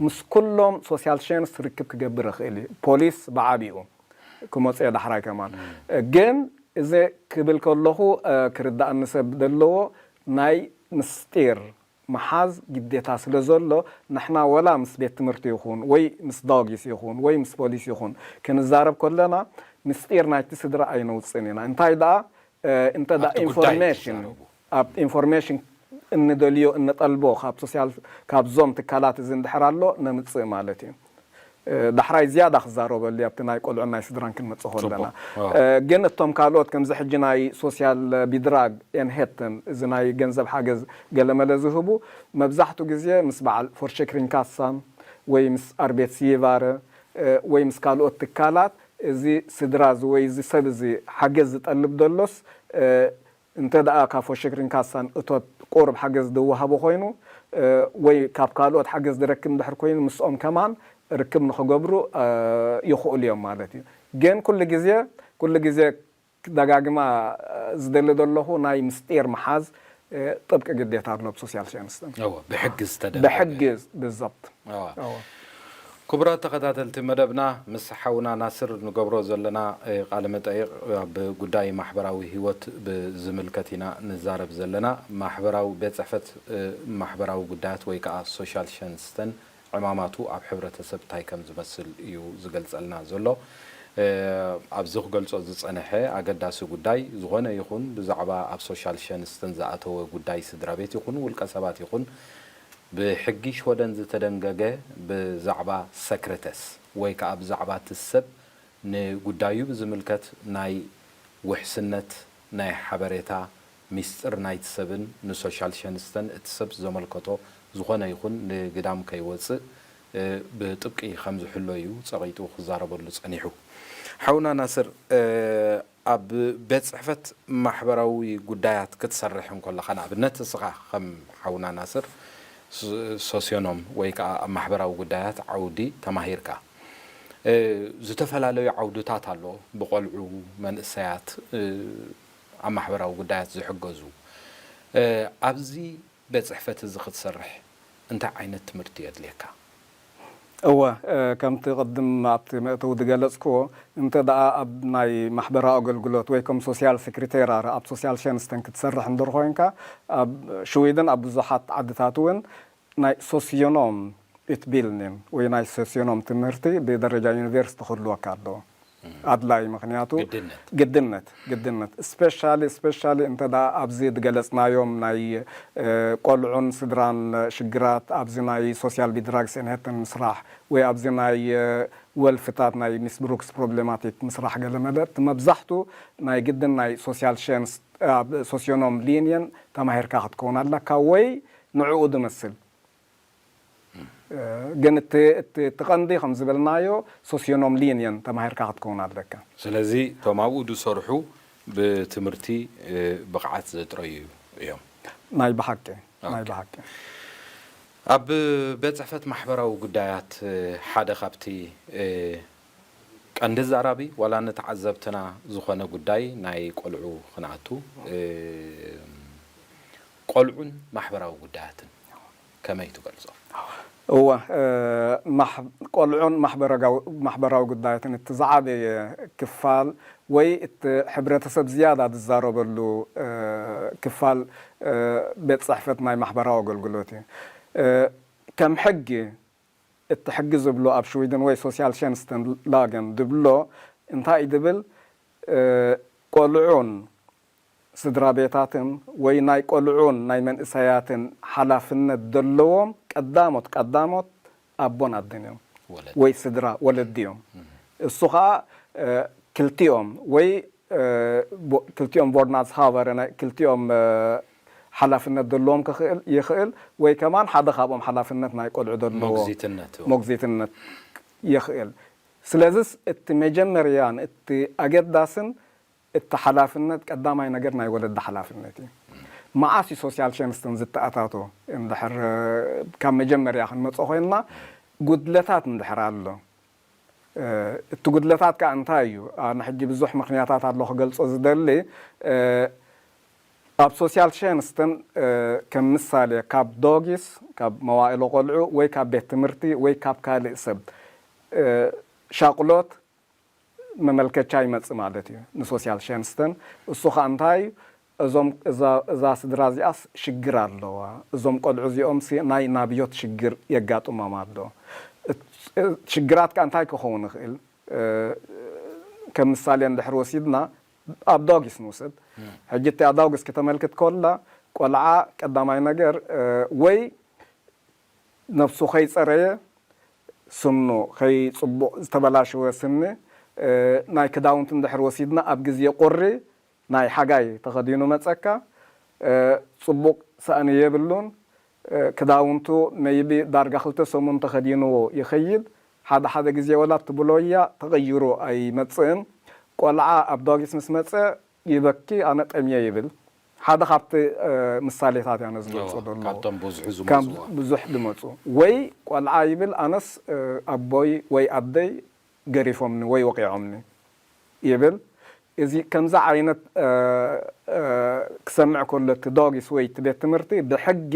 ምስ ኩሎም ሶሲያል ሸንስ ርክብ ክገብር ይኽእል እዩ። ፖሊስ ብዓቢኡ ክመፅኦ ዳሕራይ ከማን ግን እዚ ክብል ከለኹ ክርዳእኒ ሰብ ዘለዎ ናይ ምስጢር ምሓዝ ግዴታ ስለ ዘሎ ንሕና ወላ ምስ ቤት ትምህርቲ ይኹን ወይ ምስ ዳጊስ ይኹን ወይ ምስ ፖሊስ ይኹን ክንዛረብ ከለና ምስጢር ናይቲ ስድራ ኣይነውፅን ኢና። እንታይ ደኣ እንተ ደኣ ኢንፎርሜሽን ኣብ ኢንፎርሜሽን እንደልዮ እንጠልቦ ካብ ሶሲያል ካብዞም ትካላት እዚ እንድሕር ኣሎ ነምፅእ ማለት እዩ። ዳሕራይ ዝያዳ ክዛረበሉ ኣብቲ ናይ ቆልዑን ናይ ስድራን ክንመጽእ ከለና ግን እቶም ካልኦት ከምዚ ሕጂ ናይ ሶሲያል ቢድራግ ኤንሄተን እዚ ናይ ገንዘብ ሓገዝ ገለመለ ዝህቡ መብዛሕቱ ግዜ ምስ በዓል ፎርሸክሪንካሳን ወይ ምስ ኣርቤት ሲየቫረ ወይ ምስ ካልኦት ትካላት እዚ ስድራ እዚ ወይ እዚ ሰብ እዚ ሓገዝ ዝጠልብ ዘሎስ እንተ ደኣ ካብ ፎሸክሪን ካሳን እቶት ቁሩብ ሓገዝ ዝወሃቦ ኮይኑ ወይ ካብ ካልኦት ሓገዝ ዝረክብ እንድሕር ኮይኑ ምስኦም ከማን ርክብ ንኽገብሩ ይኽእሉ እዮም ማለት እዩ። ግን ኩሉ ግዜ ኩሉ ግዜ ደጋግማ ዝደሊ ዘለኹ ናይ ምስጢር ምሓዝ ጥብቂ ግዴታ ኣሎ ብሶሲያል ሸንስተን ብሕጊ ዝተደንገገ። ብዘብት ክቡራት ተኸታተልቲ መደብና፣ ምስ ሓውና ናስር ንገብሮ ዘለና ቃለ መጠይቕ ኣብ ጉዳይ ማሕበራዊ ህይወት ብዝምልከት ኢና ንዛረብ ዘለና። ማሕበራዊ ቤት ጽሕፈት ማሕበራዊ ጉዳያት ወይ ከዓ ሶሻል ሸንስተን ዕማማቱ ኣብ ሕብረተሰብ እንታይ ከም ዝመስል እዩ ዝገልጸልና ዘሎ። ኣብዚ ክገልጾ ዝጸንሐ ኣገዳሲ ጉዳይ፣ ዝኾነ ይኹን ብዛዕባ ኣብ ሶሻል ሸንስተን ዝኣተወ ጉዳይ ስድራ ቤት ይኹን ውልቀ ሰባት ይኹን ብሕጊ ሽወደን ዝተደንገገ ብዛዕባ ሰክረተስ ወይ ከዓ ብዛዕባ እቲ ሰብ ንጉዳዩ ብዝምልከት ናይ ውሕስነት ናይ ሓበሬታ ሚስጥር ናይቲ ሰብን ንሶሻል ሸንስተን እቲ ሰብ ዘመልከቶ ዝኾነ ይኹን ንግዳም ከይወፅእ ብጥብቂ ከም ዝሕሎ እዩ ፀቒጡ ክዛረበሉ ፀኒሑ። ሓውና ናስር፣ ኣብ ቤት ፅሕፈት ማሕበራዊ ጉዳያት ክትሰርሕ እንከለኻ፣ ንኣብነት እስኻ ከም ሓውና ናስር ሶሲዮኖም ወይ ከዓ ኣብ ማሕበራዊ ጉዳያት ዓውዲ ተማሂርካ፣ ዝተፈላለዩ ዓውድታት ኣሎ፣ ብቆልዑ፣ መንእሰያት ኣብ ማሕበራዊ ጉዳያት ዝሕገዙ። ኣብዚ ቤት ፅሕፈት እዚ ክትሰርሕ እንታይ ዓይነት ትምህርቲ የድልየካ? እወ፣ ከምቲ ቅድም ኣብቲ መእተዊ ዝገለፅክዎ፣ እንተ ደኣ ኣብ ናይ ማሕበራዊ ኣገልግሎት ወይ ከም ሶሲያል ሴክሬቴራር ኣብ ሶሲያል ሸንስተን ክትሰርሕ እንድር ኮይንካ፣ ኣብ ሽዊድን ኣብ ብዙሓት ዓድታት እውን ናይ ሶሲዮኖም ኢትቢልኒን ወይ ናይ ሶሲዮኖም ትምህርቲ ብደረጃ ዩኒቨርሲቲ ክህልወካ ኣለዎ። ኣድላይ ምክንያቱ ግድነት። ግድነት ግድነት ስፔሻሊ ስፔሻሊ እንተ ደኣ ኣብዚ ዝገለፅናዮም ናይ ቆልዑን ስድራን ሽግራት ኣብዚ ናይ ሶሲያል ቢድራግስ ኤንሄተን ምስራሕ ወይ ኣብዚ ናይ ወልፍታት ናይ ሚስብሩክስ ፕሮብሌማቲክ ምስራሕ ገለ መለ እቲ መብዛሕቱ ናይ ግድን ናይ ሶሲያል ሸንስ ኣብ ሶሲዮኖም ሊንየን ተማሂርካ ክትከውን ኣለካ ወይ ንዕኡ ዝመስል ግን እቲ እቲ እቲ ቀንዲ ከም ዝበልናዮ ሶሲዮኖም ሊንየን ተማሂርካ ክትከውን ኣለካ። ስለዚ እቶም ኣብኡ ዝሰርሑ ብትምህርቲ ብቕዓት ዘጥረዩ እዮም። ናይ ብሓቂ ናይ ብሓቂ ኣብ ቤት ጽሕፈት ማሕበራዊ ጉዳያት ሓደ ካብቲ ቀንዲ ዛራቢ ዋላ ንተዓዘብትና ዝኾነ ጉዳይ ናይ ቆልዑ ክንኣቱ፣ ቆልዑን ማሕበራዊ ጉዳያትን ከመይ ትገልጾ? እወ፣ ቆልዑን ማሕበራዊ ጉዳያትን እቲ ዝዓበየ ክፋል ወይ እቲ ሕብረተሰብ ዝያዳ ዝዛረበሉ ክፋል ቤት ጽሕፈት ናይ ማሕበራዊ ኣገልግሎት እዩ። ከም ሕጊ እቲ ሕጊ ዝብሎ ኣብ ሽዊድን ወይ ሶሲያልተjänsten lagen ዝብሎ እንታይ እዩ ዝብል? ቆልዑን ስድራ ቤታትን ወይ ናይ ቆልዑን ናይ መንእሰያትን ሓላፍነት ዘለዎም ቀዳሞት ቀዳሞት ኣቦን ኣደን እዮም ወይ ስድራ ወለዲ እዮም። እሱ ከዓ ክልቲኦም ወይ ክልቲኦም vårdnadshavare ክልቲኦም ሓላፍነት ዘለዎም ክኽእል ይኽእል ወይ ከማን ሓደ ካብኦም ሓላፍነት ናይ ቆልዑ ዘለዎ ሞግዚትነት ሞግዚትነት ይኽእል። ስለዚስ እቲ መጀመርያን እቲ ኣገዳስን እቲ ሓላፍነት ቀዳማይ ነገር ናይ ወለዲ ሓላፍነት እዩ። መዓስ እዩ ሶሲያልተjänsten ዝተኣታቶ? እንድሕር ካብ መጀመርያ ክንመፅኦ ኮይንና ጉድለታት እንድሕር ኣሎ እቲ ጉድለታት ከዓ እንታይ እዩ? ኣነ ሕጂ ብዙሕ ምክንያታት ኣሎ ክገልፆ ዝደሊ። ኣብ ሶሲያልተjänsten ከም ምሳሌ ካብ ዶጊስ ካብ መዋእሎ ቆልዑ ወይ ካብ ቤት ትምህርቲ ወይ ካብ ካልእ ሰብ ሻቅሎት መመልከቻ ይመጽእ ማለት እዩ ንሶሲያልተjänsten። እሱ ከዓ እንታይ እዩ? እዞም እዛ ስድራ እዚኣስ ሽግር ኣለዋ፣ እዞም ቆልዑ እዚኦም ናይ ናብዮት ሽግር የጋጥሞም ኣሎ። ሽግራት ከዓ እንታይ ክኸውን ይኽእል? ከም ምሳሌ እንድሕር ወሲድና ኣብ ዳጉስ ንውሰድ። ሕጂ እቲኣ ዳጉስ ክተመልክት ከላ ቆልዓ ቀዳማይ ነገር ወይ ነብሱ ከይጸረየ ስኑ ከይጽቡቕ ዝተበላሸወ ስኒ ናይ ክዳውንቲ እንድሕር ወሲድና ኣብ ግዜ ቁሪ ናይ ሓጋይ ተኸዲኑ መጸካ ጽቡቕ ሳእኒ የብሉን። ክዳውንቱ መይቢ ዳርጋ ክልተ ሰሙን ተኸዲንዎ ይኸይድ። ሓደ ሓደ ግዜ ወላ ትብሎያ ተቐይሩ ኣይመጽእን። ቆልዓ ኣብ ዳጊስ ምስ መጸ ይበኪ ኣነ ጠምየ ይብል። ሓደ ካብቲ ምሳሌታት እያ ነዚ ገልጾ ዘሎ ካብቶም ብዙሕ ዝመጽዋ ብዙሕ ድመጹ ወይ ቆልዓ ይብል ኣነስ ኣቦይ ወይ ኣደይ ገሪፎምኒ ወይ ወቂዖምኒ ይብል። እዚ ከምዚ ዓይነት ክሰምዕ ከሎ እቲ ዶጊስ ወይ እቲ ቤት ትምህርቲ ብሕጊ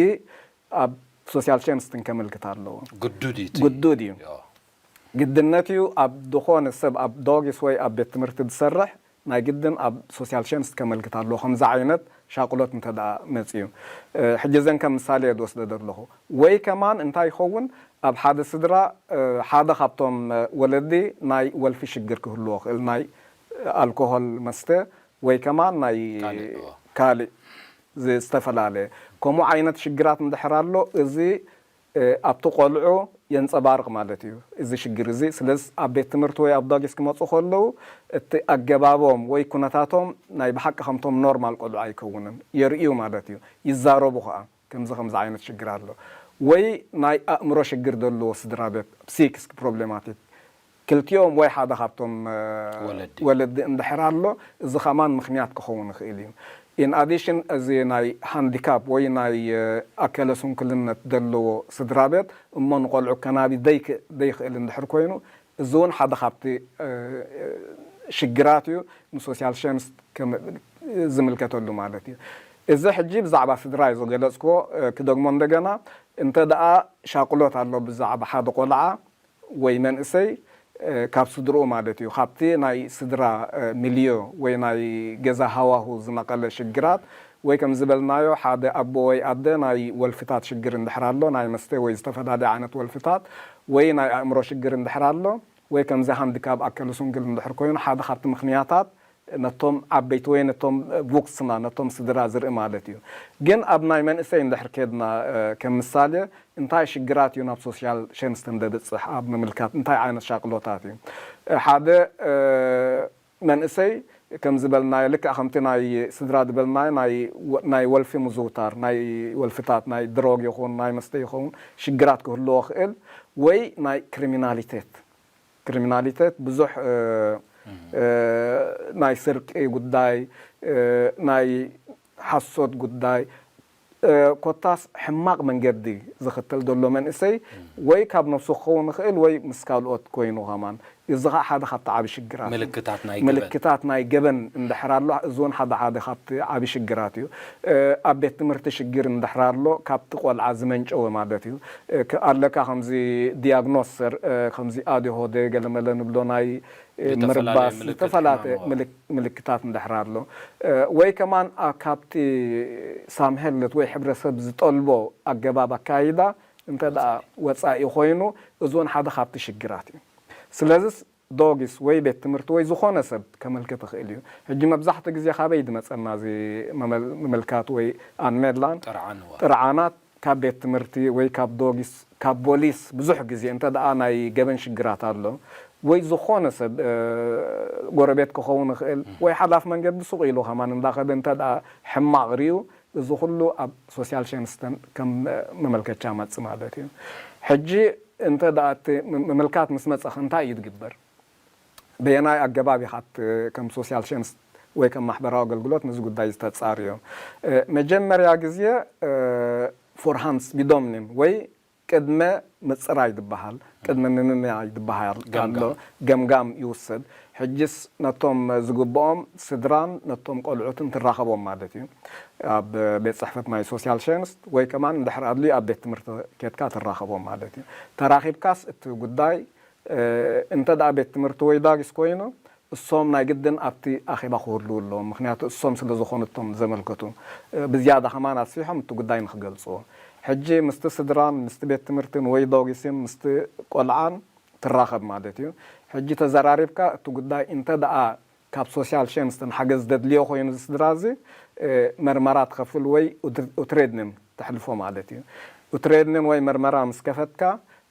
ኣብ ሶሲያል ሸንስትን ከመልክት ኣለዎ። ግዱድ እዩ እቲ። ግዱድ እዩ። ያ። ግድነት እዩ ኣብ ዝኾነ ሰብ ኣብ ዶጊስ ወይ ኣብ ቤት ትምህርቲ ዝሰርሕ ናይ ግድን ኣብ ሶሲያል ሸንስት ከመልክት ኣለዎ። ከምዚ ዓይነት ሻቁሎት እንተ ደኣ መጽዩ። እ፣ ሕጂ እዘን ከም ምሳሌ እየ ዝወስደ ዘለኹ። ወይ ከማን እንታይ ይኸውን ኣብ ሓደ ስድራ እ፣ ሓደ ካብቶም እ፣ ወለዲ ናይ ወልፊ ሽግር ክህልዎ ክእል ናይ ኣልኮሆል መስተ ወይ ከማን ናይ ካልእ፣ እዎ። ካልእ ዝ- ዝተፈላለየ ከምኡ ዓይነት ሽግራት እንድሕር ኣሎ እዚ እ፣ ኣብቲ ቆልዑ የንጸባርቕ ማለት እዩ እዚ ሽግር እዚ። ስለዚ ኣብ ቤት ትምህርቲ ወይ ኣብ ዳጊስ ክመጹ ከለዉ እቲ ኣገባቦም ወይ ኩነታቶም ናይ ብሓቂ ከምቶም ኖርማል ቆልዑ ኣይከውንን። የርእዩ ማለት እዩ። ይዛረቡ ከኣ ከምዚ ከምዚ ዓይነት ሽግር ኣሎ። ወይ ናይ ኣእምሮ ሽግር ዘለዎ ስድራ ቤት፣ ሲክስ ፕሮብሌማቲክ ክልቲኦም ወይ ሓደ ካብቶም እ፣ ወለዲ። ወለዲ እንድሕር ኣሎ እዚ ከማን ምኽንያት ክኸውን ይኽእል እዩ። ኢን ኣዲሽን እዚ ናይ ሃንዲካፕ ወይ ናይ እ፣ ኣከለ ስንኩልነት ዘለዎ ስድራ ቤት እሞ ንቆልዑ ከናቢ ደይክ- ደይኽእል እንድሕር ኮይኑ እዚ እውን ሓደ ካብቲ እ፣ ሽግራት እዩ ንሶሲያል ሸንስ ከም- ዝምልከተሉ ማለት እዩ። እዚ ሕጂ ብዛዕባ ስድራ እዩ ዝገለጽክዎ እ፣ ክደግሞ እንደገና እንተ ደኣ ሻቅሎት ኣሎ ብዛዕባ ሓደ ቆልዓ ወይ መንእሰይ እ፣ ካብ ስድርኡ ማለት እዩ ካብቲ ናይ ስድራ እ፣ ሚልዮ ወይ ናይ ገዛ ሃዋሁ ዝነቐለ ሽግራት ወይ ከም ዝበልናዮ ሓደ ኣቦ ወይ ኣደ ናይ ወልፍታት ሽግር እንድሕር ኣሎ ናይ መስተ ወይ ዝተፈላለየ ዓይነት ወልፍታት ወይ ናይ ኣእምሮ ሽግር እንድሕር ኣሎ ወይ ከምዚ ሃንዲካፕ ኣከለ ስንኩል እንድሕር ኮይኑ ሓደ ካብቲ ምኽንያታት ነቶም ዓበይቲ ወይ ነቶም ቡክስና ነቶም ስድራ ዝርኢ ማለት እዩ። ግን ኣብ ናይ መንእሰይ እንድሕር ከድና እ፣ ከም ምሳሌ እንታይ ሽግራት እዩ ናብ ሶሲያል ሸንስተን ደብጽሕ ኣብ ምምልካት እንታይ ዓይነት ሻቅሎታት እዩ እ፣ ሓደ እ፣ መንእሰይ ከም ዝበልናዮ ልክዕ ከምቲ ናይ ስድራ ዝበልናዮ ናይ ወ- ናይ ወልፊ ምዝውታር ናይ ወልፍታት ናይ ድሮግ ይኹን ናይ መስተ ይኸውን ሽግራት ክህልዎ ክእል ወይ ናይ ክሪሚናሊቴት ክሪሚናሊቴት ብዙሕ እ፣ እ፣ ናይ ስርቂ ጉዳይ እ፣ ናይ ሓሶት ጉዳይ እ፣ ኮታስ ሕማቕ መንገዲ ዝኽተል ዘሎ መንእሰይ ወይ ካብ ነብሱ ክኸውን ይኽእል ወይ ምስ ካልኦት ኮይኑ ከማን እዚ ኸዓ ሓደ ካብቲ ዓቢ ሽግራት እዩ። ምልክታት ናይ ገበን። ምልክታት ናይ ገበን እንድሕር ኣሎ እዚ እውን ሓደ ሓደ ካብቲ ዓቢ ሽግራት እዩ። እ፣ ኣብ ቤት ትምህርቲ ሽግር እንድሕር ኣሎ ካብቲ ቆልዓ ዝመንጨወ ማለት እዩ። እ፣ ከ- ኣለካ ከምዚ ዲያግኖስ ሰር እ፣ ከምዚ ኣድሆደ ገለመለ ንብሎ ናይ እ፣ ዝተፈላለዩ ምርባስ ምልክት ዝተፈላለየ ሕማም፣ ምልክ- ምልክታት እንድሕር ኣሎ እ፣ ወይ ከማን ኣ- ካብቲ ሳምሄለት ወይ ሕብረተሰብ ዝጠልቦ ኣገባብ ኣካይዳ እንተ ደኣ ወጻኢ ኮይኑ እዚ እውን ሓደ ካብቲ ሽግራት እዩ። ስለዚስ ዶጊስ ወይ ቤት ትምህርቲ ወይ ዝኾነ ሰብ ከመልክት ይኽእል እዩ። ሕጂ መብዛሕትኡ ግዜ ካበይ ዝመጸና እዚ መመል- ምምልካት ወይ ኣንሜድላን ጥርዓን እዋ። ጥርዓናት ካብ ቤት ትምህርቲ ወይ ካብ ዶጊስ ካብ ቦሊስ ብዙሕ ግዜ እንተ ደኣ ናይ ገበን ሽግራት ኣሎ ወይ ዝኾነ ሰብ እ፣ ጎረቤት ክኸውን ይኽእል ወይ ሓላፍ መንገዲ ሱቕ ኢሉ ከማን እንዳኸደ እንተ ደኣ ሕማቕ ሪኡ እዚ ኩሉ ኣብ ሶሲያል ሸንስተን ከም መመልከቻ መጽእ ማለት እዩ። ሕጂ እንተ ደኣ እቲ ም- ምምልካት ምስ መጸ እንታይ እዩ ዝግበር? በየናይ ኣገባብ ኢኻ እቲ ከም ሶሲያል ሸንስ ወይ ከም ማሕበራዊ ኣገልግሎት ነዚ ጉዳይ ዝተጻርዮ? እ፣ መጀመርያ ግዜ እ፣ ፎርሃንስ ቢዶምኒን ወይ ቅድመ ምጽራይ ዝበሃል ቅድመ ምምማይ ዝበሃል ኣሎ። ገምጋም። ገምጋም ይውሰድ። ሕጅስ ነቶም ዝግብኦም ስድራን ነቶም ቆልዑትን ትራኸቦም ማለት እዩ። ኣብ ቤት ጽሕፈት ናይ ሶሲያል ሸንስት ወይ ከማን እንድሕር ኣድልዩ ኣብ ቤት ትምህርቲ ኬድካ ትራኸቦም ማለት እዩ። ተራኺብካስ እቲ ጉዳይ እ፣ እንተ ደኣ ቤት ትምህርቲ ወይ ዳጊስ ኮይኑ እሶም ናይ ግድን ኣብቲ ኣኼባ ክህልዉ ኣለዎም። ምኽንያቱ እሶም ስለ ዝኾኑ እቶም ዘመልከቱ እ፣ ብዝያዳ ከማን ኣስፊሖም እቲ ጉዳይ ንክገልጽዎ። ሕጂ ምስቲ ስድራን ምስቲ ቤት ትምህርትን ወይ ዳጊስን ምስቲ ቆልዓን ትራኸብ ማለት እዩ። ሕጂ ተዘራሪብካ እቲ ጉዳይ እንተ ደኣ ካብ ሶሲያል ሸንስተን ሓገዝ ደድልዮ ኮይኑ እዚ ስድራ እዚ እ፣ መርመራ ትኸፍል ወይ ኡትር- ኡትሬድንን ተሕልፎ ማለት እዩ። ኡትሬድንን ወይ መርመራ ምስ ከፈትካ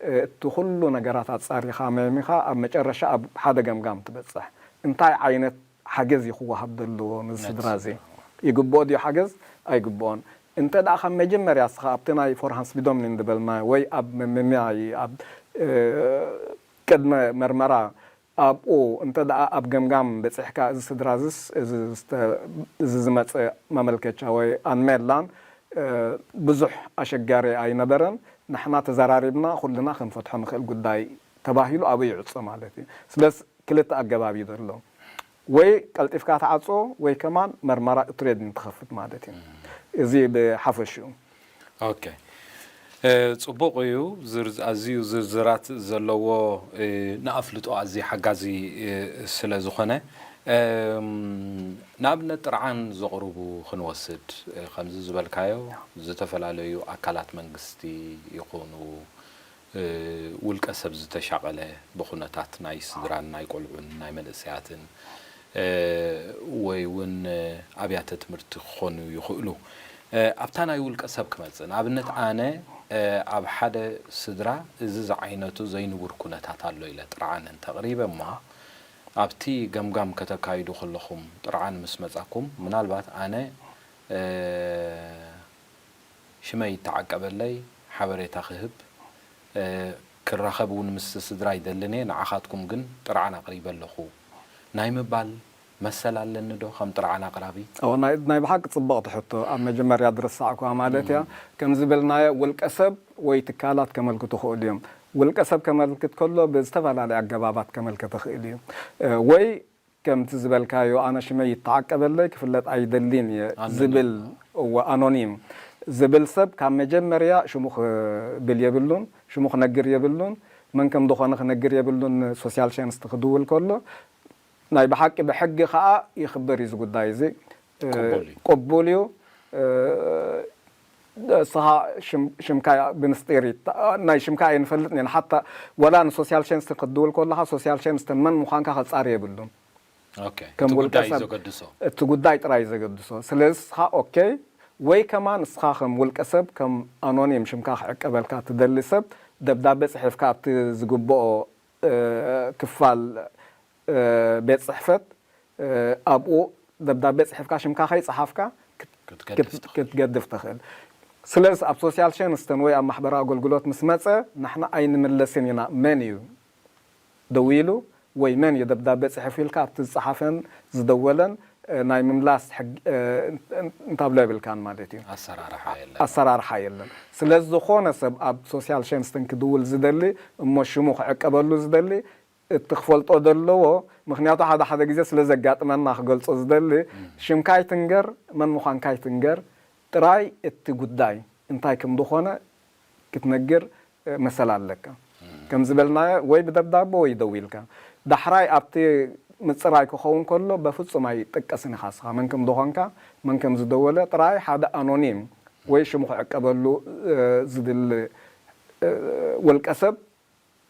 እ፣ እቲ ኩሉ ነገራት ኣጻሪኻ መሚኻ ኣብ መጨረሻ ኣብ ሓደ ገምጋም ትበጽሕ። እንታይ ዓይነት ሓገዝ እዩ ክወሃብ ዘለዎ ነዚ ነቲ ስድራ እዚ? ስድራ። ይግብኦ ድዩ ሓገዝ? ኣይግብኦን። እንተ ደኣ ካብ መጀመርያ እስኻ ኣብቲ ናይ ፎርሃንስ ቢዶምኒን ዝበልና ወይ ኣብ ምምማይ ኣብ እ፣ ቅድመ መርመራ ኣብኡ እንተ ደኣ ኣብ ገምጋም በጺሕካ፣ እዚ ስድራ እዝስ፣ እዚ ዝተ-፣ እዚ ዝመጸ ማመልከቻ ወይ ኣንሜላን፣ እ፣ ብዙሕ ኣሸጋሪ ኣይነበረን። ንሕና ተዘራሪብና ኩልና ክንፈትሖ ንኽእል ጉዳይ ተባሂሉ ኣብኡ ይዕጾ ማለት እዩ። ስለዚ ክልተ ኣገባብ እዩ ዘሎ። ወይ ቀልጢፍካ ትዓጽዎ ወይ ከማን መርመራ ትሬድን ትኸፍት ማለት እዩ። እዚ ብሓፈሽኡ። ኦኬ። እ፣ ጽቡቕ እዩ። ዝርዝ-፣ ኣዝዩ ዝርዝራት ዘለዎ፣ እ፣ ንኣፍልጦ ኣዝዩ ሓጋዚ፣ እ፣ ስለ ዝኾነ፣ እም፣ ንኣብነት ጥርዓን ዘቕርቡ ክንወስድ፣ እ፣ ከምዚ ዝበልካዮ ዝተፈላለዩ ኣካላት መንግስቲ ይኹኑ፣ እ፣ ውልቀ ሰብ ዝተሻቐለ ብኹነታት ናይ ስድራን ናይ ቆልዑን ናይ መንእሰያትን፣ እ፣ ወይ እውን፣ እ፣ ኣብያተ ትምህርቲ ክኾኑ ይኽእሉ። እ፣ ኣብታ ናይ ውልቀ ሰብ ክመጽእ፣ ንኣብነት ኣነ፣ እ፣ ኣብ ሓደ ስድራ እዚ ዝዓይነቱ ዘይንቡር ኩነታት ኣሎ ኢለ ጥርዓን እንተቕሪበ እሞ፣ ኣብቲ ገምጋም ከተካይዱ ከለኹም ጥርዓን ምስ መጻኩም፣ ምናልባት ኣነ፣ እ፣ ሽመይ ይተዓቀበለይ፣ ሓበሬታ ክህብ፣ እ፣ ክራኸብ እውን ምስ ስድራ ይደልን እየ፣ ንዓኻትኩም ግን ጥርዓን ኣቕሪበ ኣለኹ ናይ ምባል መሰል ኣለኒ ዶ ከም ጥርዓን ኣቕራቢ? እወ፣ ናይ፣ ናይ ብሓቂ ጽብቕቲ ሕቶ። ኣብ መጀመርያ ዝረሳዕኩዋ ማለት እያ። ከም ዝበልናዮ ውልቀ ሰብ ወይ ትካላት ከመልክቱ ይኽእሉ እዮም። ውልቀ ሰብ ከመልክት ከሎ ብዝተፈላለየ ኣገባባት ከመልክት ይኽእል እዩ። እ፣ ወይ ከምቲ ዝበልካዮ ኣነ ሽመይ ይተዓቀበለይ ክፍለጥ ኣይደልን እየ ኣኖኒም። ዝብል፣ እወ፣ ኣኖኒም ዝብል ሰብ ካብ መጀመርያ ሽሙ ክብል የብሉን፣ ሽሙ ክነግር የብሉን፣ መን ከም ዝኾነ ክነግር የብሉን። ሶሻል ሸንስት ክድውል ከሎ ናይ ብሓቂ ብሕጊ ከዓ ይኽበር እዩ እዚ ጉዳይ እዚ። እ፣ ቅቡል እዩ። ቅቡል እዩ። እ፣ እስኻ ሽም-፣ ሽምካ ብምስጢር ይታ-፣ ናይ ሽምካ ኣይንፈልጥን ኢና። ሓታ ወላ ንሶሻል ሸንስትን ክትድውል ከለኻ ሶሻል ሸንስትን መን ምዃንካ ከጻሪ የብሉን። ኦኬ። ከም እቲ ውልቀ ጉዳይ እዩ ሰብ ዘገድሶ። እቲ ጉዳይ ጥራይ እዩ ዘገድሶ። ስለዚ እስኻ ኦኬ ወይ ከማን እስኻ ከም ውልቀ ሰብ ከም ኣኖኒም ሽምካ ክዕቀበልካ ትደሊ ሰብ ደብዳቤ ጽሒፍካ ኣብቲ ዝግብኦ፣ እ፣ ክፋል፣ እ፣ ቤት ጽሕፈት፣ እ፣ ኣብኡ ደብዳቤ ጽሒፍካ ሽምካ ከይጸሓፍካ ክት-፣ ክትገድፍ ክት-፣ ክትገድፍ ትኽእል። ስለዚ ኣብ ሶሻል ሸንስተን ወይ ኣብ ማሕበራዊ ኣገልግሎት ምስ መጸ ንሕና ኣይንምለስን ኢና። መን እዩ ደዊሉ ወይ መን እዩ ደብዳቤ ጽሒፉ ኢልካ ኣብቲ ዝጸሓፈን ዝደወለን፣ እ፣ ናይ ምምላስ ሕግ-፣ እ፣ እን-፣ እን-፣ እንታብሎ የብልካን ማለት እዩ። ኣሰራርሓ የለን። ኣሰራርሓ የለን። ስለዚ ዝኾነ ሰብ ኣብ ሶሻል ሸንስተን ክድውል ዝደሊ እሞ ሽሙ ክዕቀበሉ ዝደሊ እቲ ክፈልጦ ዘለዎ፣ ምኽንያቱ ሓደ ሓደ ግዜ ስለ ዘጋጥመና ክገልጾ ዝደሊ፣ ሽምካ ኣይትንገር፣ መን ምዃንካ ኣይትንገር፣ ጥራይ እቲ ጉዳይ እንታይ ከም ዝኾነ ክትነግር፣ እ፣ መሰል ኣለካ። ከም ዝበልናዮ ወይ ብደብዳቦ ወይ ደዊልካ። ዳሕራይ ኣብቲ ምጽራይ ክኸውን ከሎ በፍጹም ኣይጥቀስን ኢኻ እስኻ መን ከም ዝኾንካ፣ መን ከም ዝደወለ፣ ጥራይ ሓደ ኣኖኒም ወይ ሽሙ ክዕቀበሉ፣ እ፣ ዝድሊ፣ እ፣ ውልቀ ሰብ፣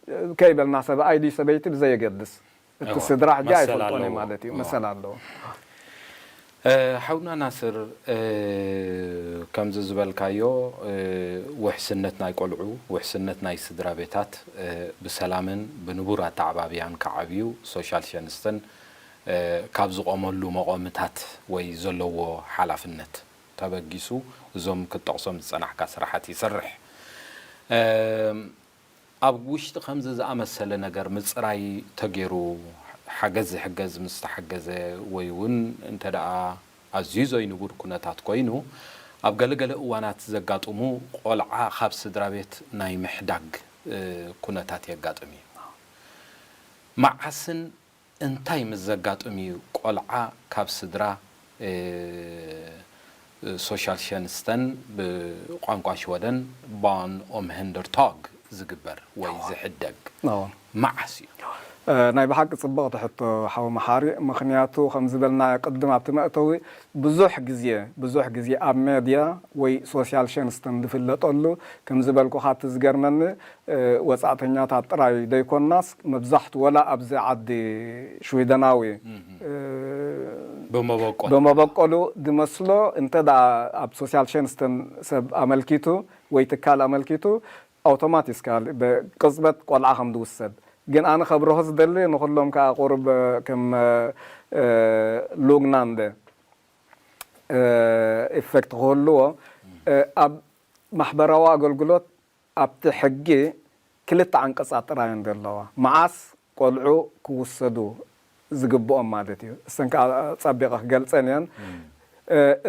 እ፣ ከይበልና ሰብኣይ ድዩ ሰበይቲ ብዘየገድስ እቲ እወ፣ ስድራ ሕጂ መሰል ኣይፈልጦን እዩ ኣለዎ። ማለት እዩ። እወ። መሰል ኣለዎ። እ፣ ሓውና ናስር፣ እ፣ ከምዚ ዝበልካዮ፣ እ፣ ውሕስነት ናይ ቆልዑ፣ ውሕስነት ናይ ስድራ ቤታት፣ እ፣ ብሰላምን ብንቡር ኣተዓባብያን ክዓብዩ ሶሻል ሸንስተን፣ እ፣ ካብ ዝቆመሉ መቆምታት ወይ ዘለዎ ሓላፍነት ተበጊሱ እዞም ክትጠቕሶም ዝጸናሕካ ስራሓት ይሰርሕ። እ፣ ኣብ ውሽጢ ከምዚ ዝኣመሰለ ነገር ምጽራይ ተገይሩ፣ ሓገዝ ዝሕገዝ ምስ ተሓገዘ ወይ እውን እንተ ደኣ ኣዝዩ ዘይንቡር ኩነታት ኮይኑ፣ ኣብ ገለገለ እዋናት ዘጋጥሙ ቆልዓ ካብ ስድራ ቤት ናይ ምሕዳግ፣ እ፣ ኩነታት የጋጥም እዩ። መዓስን እንታይ ምስ ዘጋጥም እዩ ቆልዓ ካብ ስድራ፣ እ፣ ሶሻል ሸንስተን ብቋንቋ ሽወደን ባን ኦምሀንደርታግ ዝግበር ወይ ዝሕደግ? ኣዎ። መዓስ እዩ? እ፣ ናይ ብሓቂ ጽብቕቲ ሕቶ ሓው መሓሪ፣ ምኽንያቱ ከም ዝበልናዮ ቅድም ኣብቲ መእተዊ ብዙሕ ግዜ፣ ብዙ ግዜ ኣብ ሜድያ ወይ ሶሻል ሸንስተን ዝፍለጠሉ፣ ከም ዝበልኩኻ እቲ ዝገርመኒ፣ እ፣ ወጻእተኛታት ጥራይ ዘይኮናስ መብዛሕቱ ወላ ኣብዚ ዓዲ ሽዊደናዊ፣ እ፣ ብመበቆል ብመበቆሉ ዝመስሎ እንተ ደኣ ኣብ ሶሻል ሸንስተን ሰብ ኣመልኪቱ ወይ ትካል ኣመልኪቱ ኣውቶማቲስካል ብቅጽበት ቆልዓ ከም ዝውሰድ። ግን ኣነ ከብርሆ ዝደሊ ንኹሎም ከኣ ቁሩብ ከም፣ እ፣ ሉግናንደ፣ እ፣ ኢፌክት ክህልዎ፣ እ፣ ኣብ ማሕበራዊ ኣገልግሎት ኣብቲ ሕጊ ክልተ ዓንቀጻት ጥራይ እየን ዘለዋ። መዓስ ቆልዑ ክውሰዱ ዝግብኦም ማለት እዩ። እሰን ከዓ ጸቢቐ ክገልጸን እየን።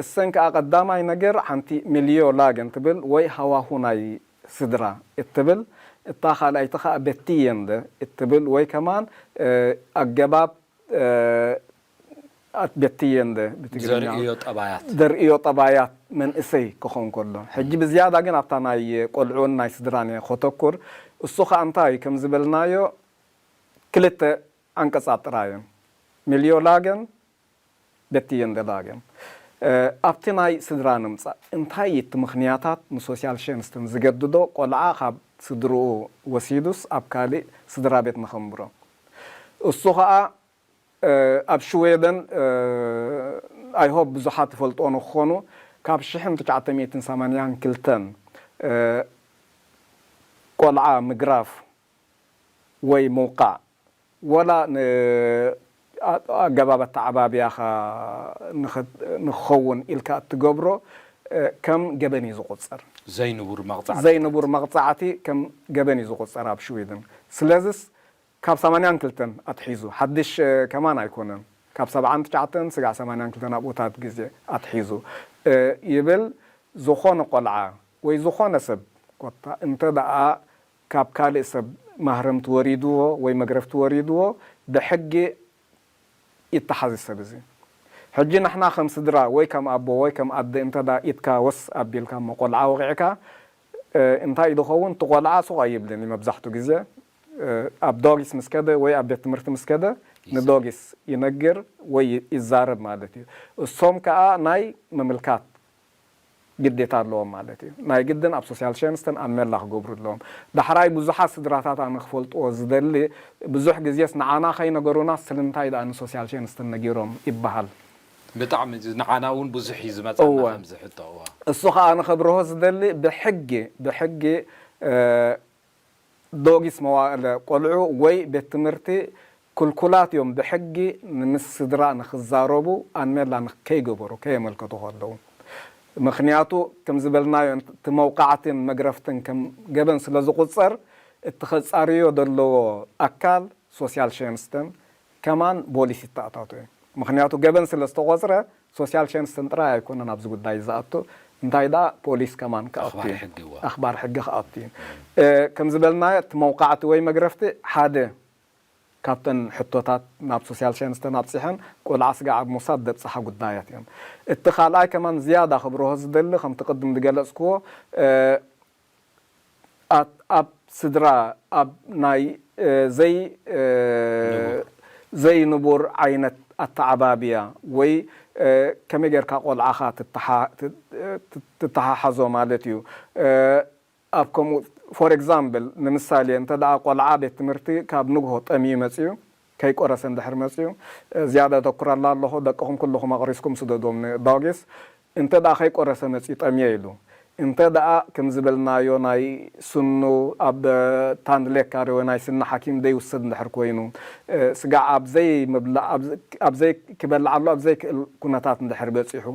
እሰን ከዓ ቀዳማይ ነገር ሓንቲ ሚልዮ ላገን ትብል ወይ ሃዋሁ ናይ ስድራ እትብል፣ እታ ካልኣይቲ ከዓ በትየንደ እትብል ወይ ከማን ኣገባብ ኣት በትየንደ ብትግርኛ ዘርእዮ ጠባያት። ዘርእዮ ጠባያት መንእሰይ ክኸውን ከሎ፣ ሕጂ ብዝያዳ ግን ኣብታ ናይ ቆልዑን ናይ ስድራን እየ ከተኩር። እሱ ከዓ እንታይ ከም ዝበልናዮ ክልተ ዓንቀጻት ጥራይ እዮም። ሚልዮ ላገን በትየንደ ላገን። ኣብቲ ናይ ስድራ ንምጻእ፣ እንታይ እቲ ምኽንያታት ንሶሲያል ሸንስተን ዝገድዶ ቆልዓ ካብ ስድርኡ ወሲዱስ ኣብ ካልእ ስድራ ቤት ንኸንብሮ? እሱ ኸኣ ኣብ ሽዌደን ኣይሆፕ ብዙሓት ይፈልጥዎ ንክኾኑ ካብ ሽሕን ትሽዓተ ሚእትን ሰማንያን ክልተን ቆልዓ ምግራፍ ወይ ምውቃዕ ወላ ኣገባብ ኣተዓባብያኻ ንክኸውን ኢልካ እትገብሮ ከም ገበን እዩ ዝቁፀር። ዘይንቡር መቕፃዕቲ ዘይንቡር መቕፃዕቲ ከም ገበን እዩ ዝቁፀር ኣብ ሽዊድን። ስለዚስ ካብ ሰማንያን ክልተን ኣትሒዙ ሓድሽ ከማን ኣይኮነን። ካብ ሰብዓን ትሽዓተን ስጋዕ ሰማንያን ክልተን ኣብኡታት ግዜ ኣትሒዙ ይብል። ዝኾነ ቆልዓ ወይ ዝኾነ ሰብ ኮታ እንተ ደኣ ካብ ካልእ ሰብ ማህረምቲ ወሪድዎ ወይ መግረፍቲ ወሪድዎ ብሕጊ ይተሓዝ ሰብ እዚ። ሕጂ ንሕና ከም ስድራ ወይ ከም ኣቦ ወይ ከም ኣደ እንተ ደኣ ኢድካ ወስ ኣቢልካ እሞ ቆልዓ ወቒዕካ እንታይ እዩ ዝኸውን? እቲ ቆልዓ ሱቕ ኣይብልን እዩ መብዛሕትኡ ግዜ። ኣብ ዶጊስ ምስ ከደ ወይ ኣብ ቤት ትምህርቲ ምስ ከደ ንዶጊስ ይነግር ወይ ይዛረብ ማለት እዩ። እሶም ከኣ ናይ ምምልካት ግዴታ ኣለዎም ማለት እዩ። ናይ ግድን ኣብ ሶሲያል ሸንስተን ኣንመላ ክገብሩ ኣለዎም። ዳሕራይ ብዙሓት ስድራታት ኣነ ክፈልጥዎ ዝደሊ ብዙሕ ግዜስ ንዓና ከይነገሩና ስለምንታይ ደኣ ንሶሲያል ሸንስተን ነጊሮም ይበሃል። ብጣዕሚ እዚ ንዓና እውን ብዙሕ እዩ ዝመፀና እወ። ከምዚ ሕቶ እወ። እሱ ከዓ ንኸብርሆ ዝደሊ ብሕጊ ብሕጊ እ፣ ዶጊስ መዋእለ ቆልዑ ወይ ቤት ትምህርቲ ክልኩላት እዮም ብሕጊ ንምስ ስድራ ንክዛረቡ ኣንመላ ንከይገበሩ ከየመልከቱ ከለዉ። ምክንያቱ ከም ዝበልናዮ እቲ መውቃዕትን መግረፍትን ከም ገበን ስለ ዝቁፀር እቲ ከፃርዮ ዘለዎ ኣካል ሶሲያል ሸንስተን ከማን ቦሊስ ይተኣታቶ እዩ። ምክንያቱ ገበን ስለ ዝተቆፅረ ሶሲያል ሸንስተን ጥራይ ኣይኮነን ኣብዚ ጉዳይ ዝኣቱ እንታይ ደኣ ፖሊስ ከማን ክኣቱ ኣኽባሪ እዩ። ሕጊ እዋ። ኣኽባሪ ሕጊ ክኣቱ እዩ። እ፣ ከም ዝበልናዮ እቲ መውቃዕቲ ወይ መግረፍቲ ሓደ ካብተን ሕቶታት ናብ ሶሲያል ሸንስተን ኣብፂሐን ቆልዓ ስጋ ኣብ ሞሳድ ደብፅሓ ጉዳያት እዮም። እቲ ካልኣይ ከማን ዝያዳ ክብርሆ ዝደሊ ከምቲ ቅድም ዝገለፅክዎ እ፣ ኣት- ኣብ ስድራ ኣብ ናይ እ፣ ዘይ እ፣ ንቡር። ዘይንቡር ዓይነት ኣተዓባብያ ወይ እ፣ ከመይ ጌርካ ቆልዓኻ ትተሓ- ት- እ፣ ት- ትተሓሓዞ ማለት እዩ። እ፣ ኣብ ከምኡ ፎር ኤግዛምፕል ንምሳሌ እንተ ደኣ ቆልዓ ቤት ትምህርቲ ካብ ንግሆ ጠምዩ መፅዩ ከይቆረሰ እንድሕር መፅዩ እ፣ ዝያዳ ተኩራላ ኣለኹ ደቅኹም ኩልኹም ኣቕሪስኩም ስደዶም ንዳውጌስ እንተ ደኣ ከይቆረሰ መፅዩ ጠምየ ኢሉ እንተ ደኣ ከም ዝበልናዮ ናይ ስኑ ኣብ ታንድሌካሪ ወይ ናይ ስኒ ሓኪም ዘይውሰድ እንድሕር ኮይኑ እ፣ ስጋዕ ኣብ ዘይምብላዕ ኣብ- ኣብ ዘይ ክበልዓሉ ኣብ ዘይክእል ኩነታት እንድሕር በፂሑ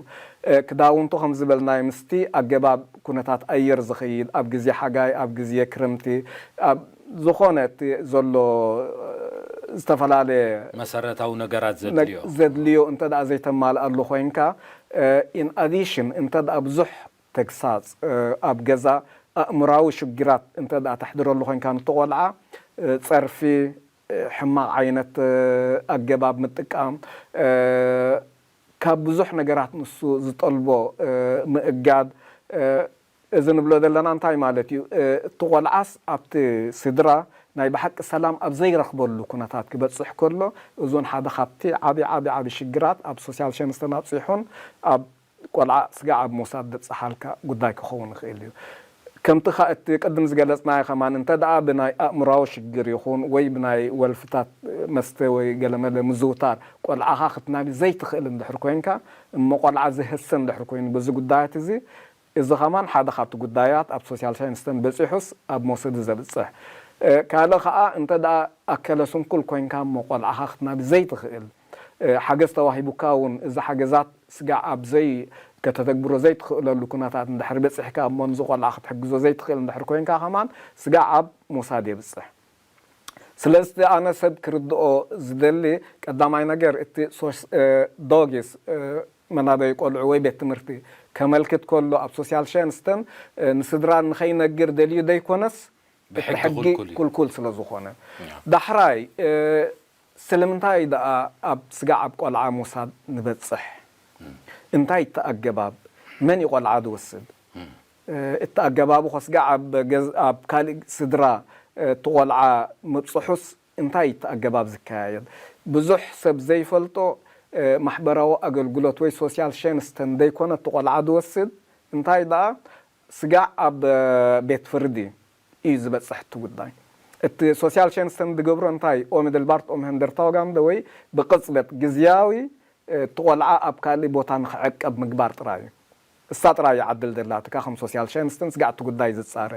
እ፣ ክዳውንቱ ከም ዝበልናዮ ምስቲ ኣገባብ ኩነታት ኣየር ዝኸይድ ኣብ ግዜ ሓጋይ ኣብ ግዜ ክረምቲ ኣብ ዝኾነ እቲ ዘሎ እ፣ ዝተፈላለየ መሰረታዊ ነገራት ነግ- ዘድልዮ ዘድልዮ እንተ ደኣ ዘይተማልኣሉ ኮይንካ ኢን ኣዲሽን እንተ ደኣ ብዙሕ ተግሳጽ እ፣ ኣብ ገዛ ኣእምራዊ ሽግራት እንተ ደኣ ተሕድረሉ ኮይንካ ንትቆልዓ እ፣ ጸርፊ እ፣ ሕማቕ ዓይነት እ፣ ኣገባብ ምጥቃም እ፣ ካብ ብዙሕ ነገራት ንሱ ዝጠልቦ እ፣ ምእጋድ እ፣ እዚ ንብሎ ዘለና እንታይ ማለት እዩ? እ፣ እቲ ቆልዓስ ኣብቲ ስድራ ናይ ብሓቂ ሰላም ኣብ ዘይረኽበሉ ኩነታት ክበፅሕ ከሎ እዞን ሓደ ካብቲ ዓቢ ዓቢ ዓቢ ሽግራት ኣብ ሶሲያል ሸንስተን ኣብፂሑን ኣብ ቆልዓ ስጋዕ ኣብ ሞሳድ ዘብፅሓልካ ጉዳይ ክኸውን ይኽእል እዩ። ከምቲ ካ እቲ ቅድም ዝገለፅናዮ ከማን እንተ ደኣ ብናይ ኣእምራዊ ሽግር ይኹን ወይ ብናይ ወልፍታት መስተ ወይ ገለመለ ምዝውታር ቆልዓኻ ክትናቢ ዘይትኽእል እንድሕር ኮይንካ እሞ ቆልዓ ዝህሰ እንድሕር ኮይኑ በዚ ጉዳያት እዚ እዚ ከማን ሓደ ካብቲ ጉዳያት ኣብ ሶሲያል ሳይንስተን በፂሑስ ኣብ መውሰዲ ዘብፅሕ ካልእ ከዓ እንተ ደኣ ኣከለ ስንኩል ኮይንካ እሞ ቆልዓኻ ክትናቢ ዘይትኽእል ሓገዝ ተዋሂቡካ እውን እዚ ሓገዛት ስጋዕ ኣብ ዘይ ከተተግብሮ ዘይትኽእለሉ ኩነታት እንድሕር በፂሕካ እሞ ንዚ ቆልዓ ክትሕግዞ ዘይትኽእል እንድሕር ኮይንካ ከማን ስጋዕ ኣብ ሞሳድ የብፅሕ። ስለዚ ኣነ ሰብ ክርድኦ ዝደሊ ቀዳማይ ነገር እቲ ሶስ- እ፣ ዶጊስ እ፣ መናበይ ቆልዑ ወይ ቤት ትምህርቲ ከመልክት ከሎ ኣብ ሶሲያል ሸንስተን እ፣ ንስድራ ንኸይነግር ደልዩ ዘይኮነስ እቲ ብሕጊ ሕጊ ክልኩል እዩ። ክልኩል ስለ ዝኾነ። ያ። ዳሕራይ እ፣ ስለምንታይ ደኣ ኣብ ስጋዕ ኣብ ቆልዓ ምውሳድ ንበጽሕ? እንታይ እቲ ኣገባብ? መን እዩ ቆልዓ ዝወስድ? እ፣ እቲ ኣገባቡ ከስጋዕ ኣብ ገዝ- ኣብ ካልእ ስድራ እ፣ እቲ ቆልዓ ምብጽሑስ እንታይ እቲ ኣገባብ ዝከያየድ? ብዙሕ ሰብ ዘይፈልጦ እ፣ ማሕበራዊ ኣገልግሎት ወይ ሶሲያል ሸንስተን ዘይኮነ እቲ ቆልዓ ዝወስድ እንታይ ደኣ ስጋዕ ኣብ እ፣ ቤት ፍርዲ እዩ ዝበጽሕ እቲ ጉዳይ። እቲ ሶሲያል ሸንስተን ዝገብሮ እንታይ ኦምድልባርት ኦም ህንደርታውጋምደ ወይ ብቅጽበት ግዝያዊ እቲ ቆልዓ ኣብ ካልእ ቦታ ንኽዕቀብ ምግባር ጥራይ እዩ። እሳ ጥራይ እያ ዕድል ዘላትካ ከም ሶሲያል ሸንስትን ስጋዕ እቲ ጉዳይ ዝጻረ።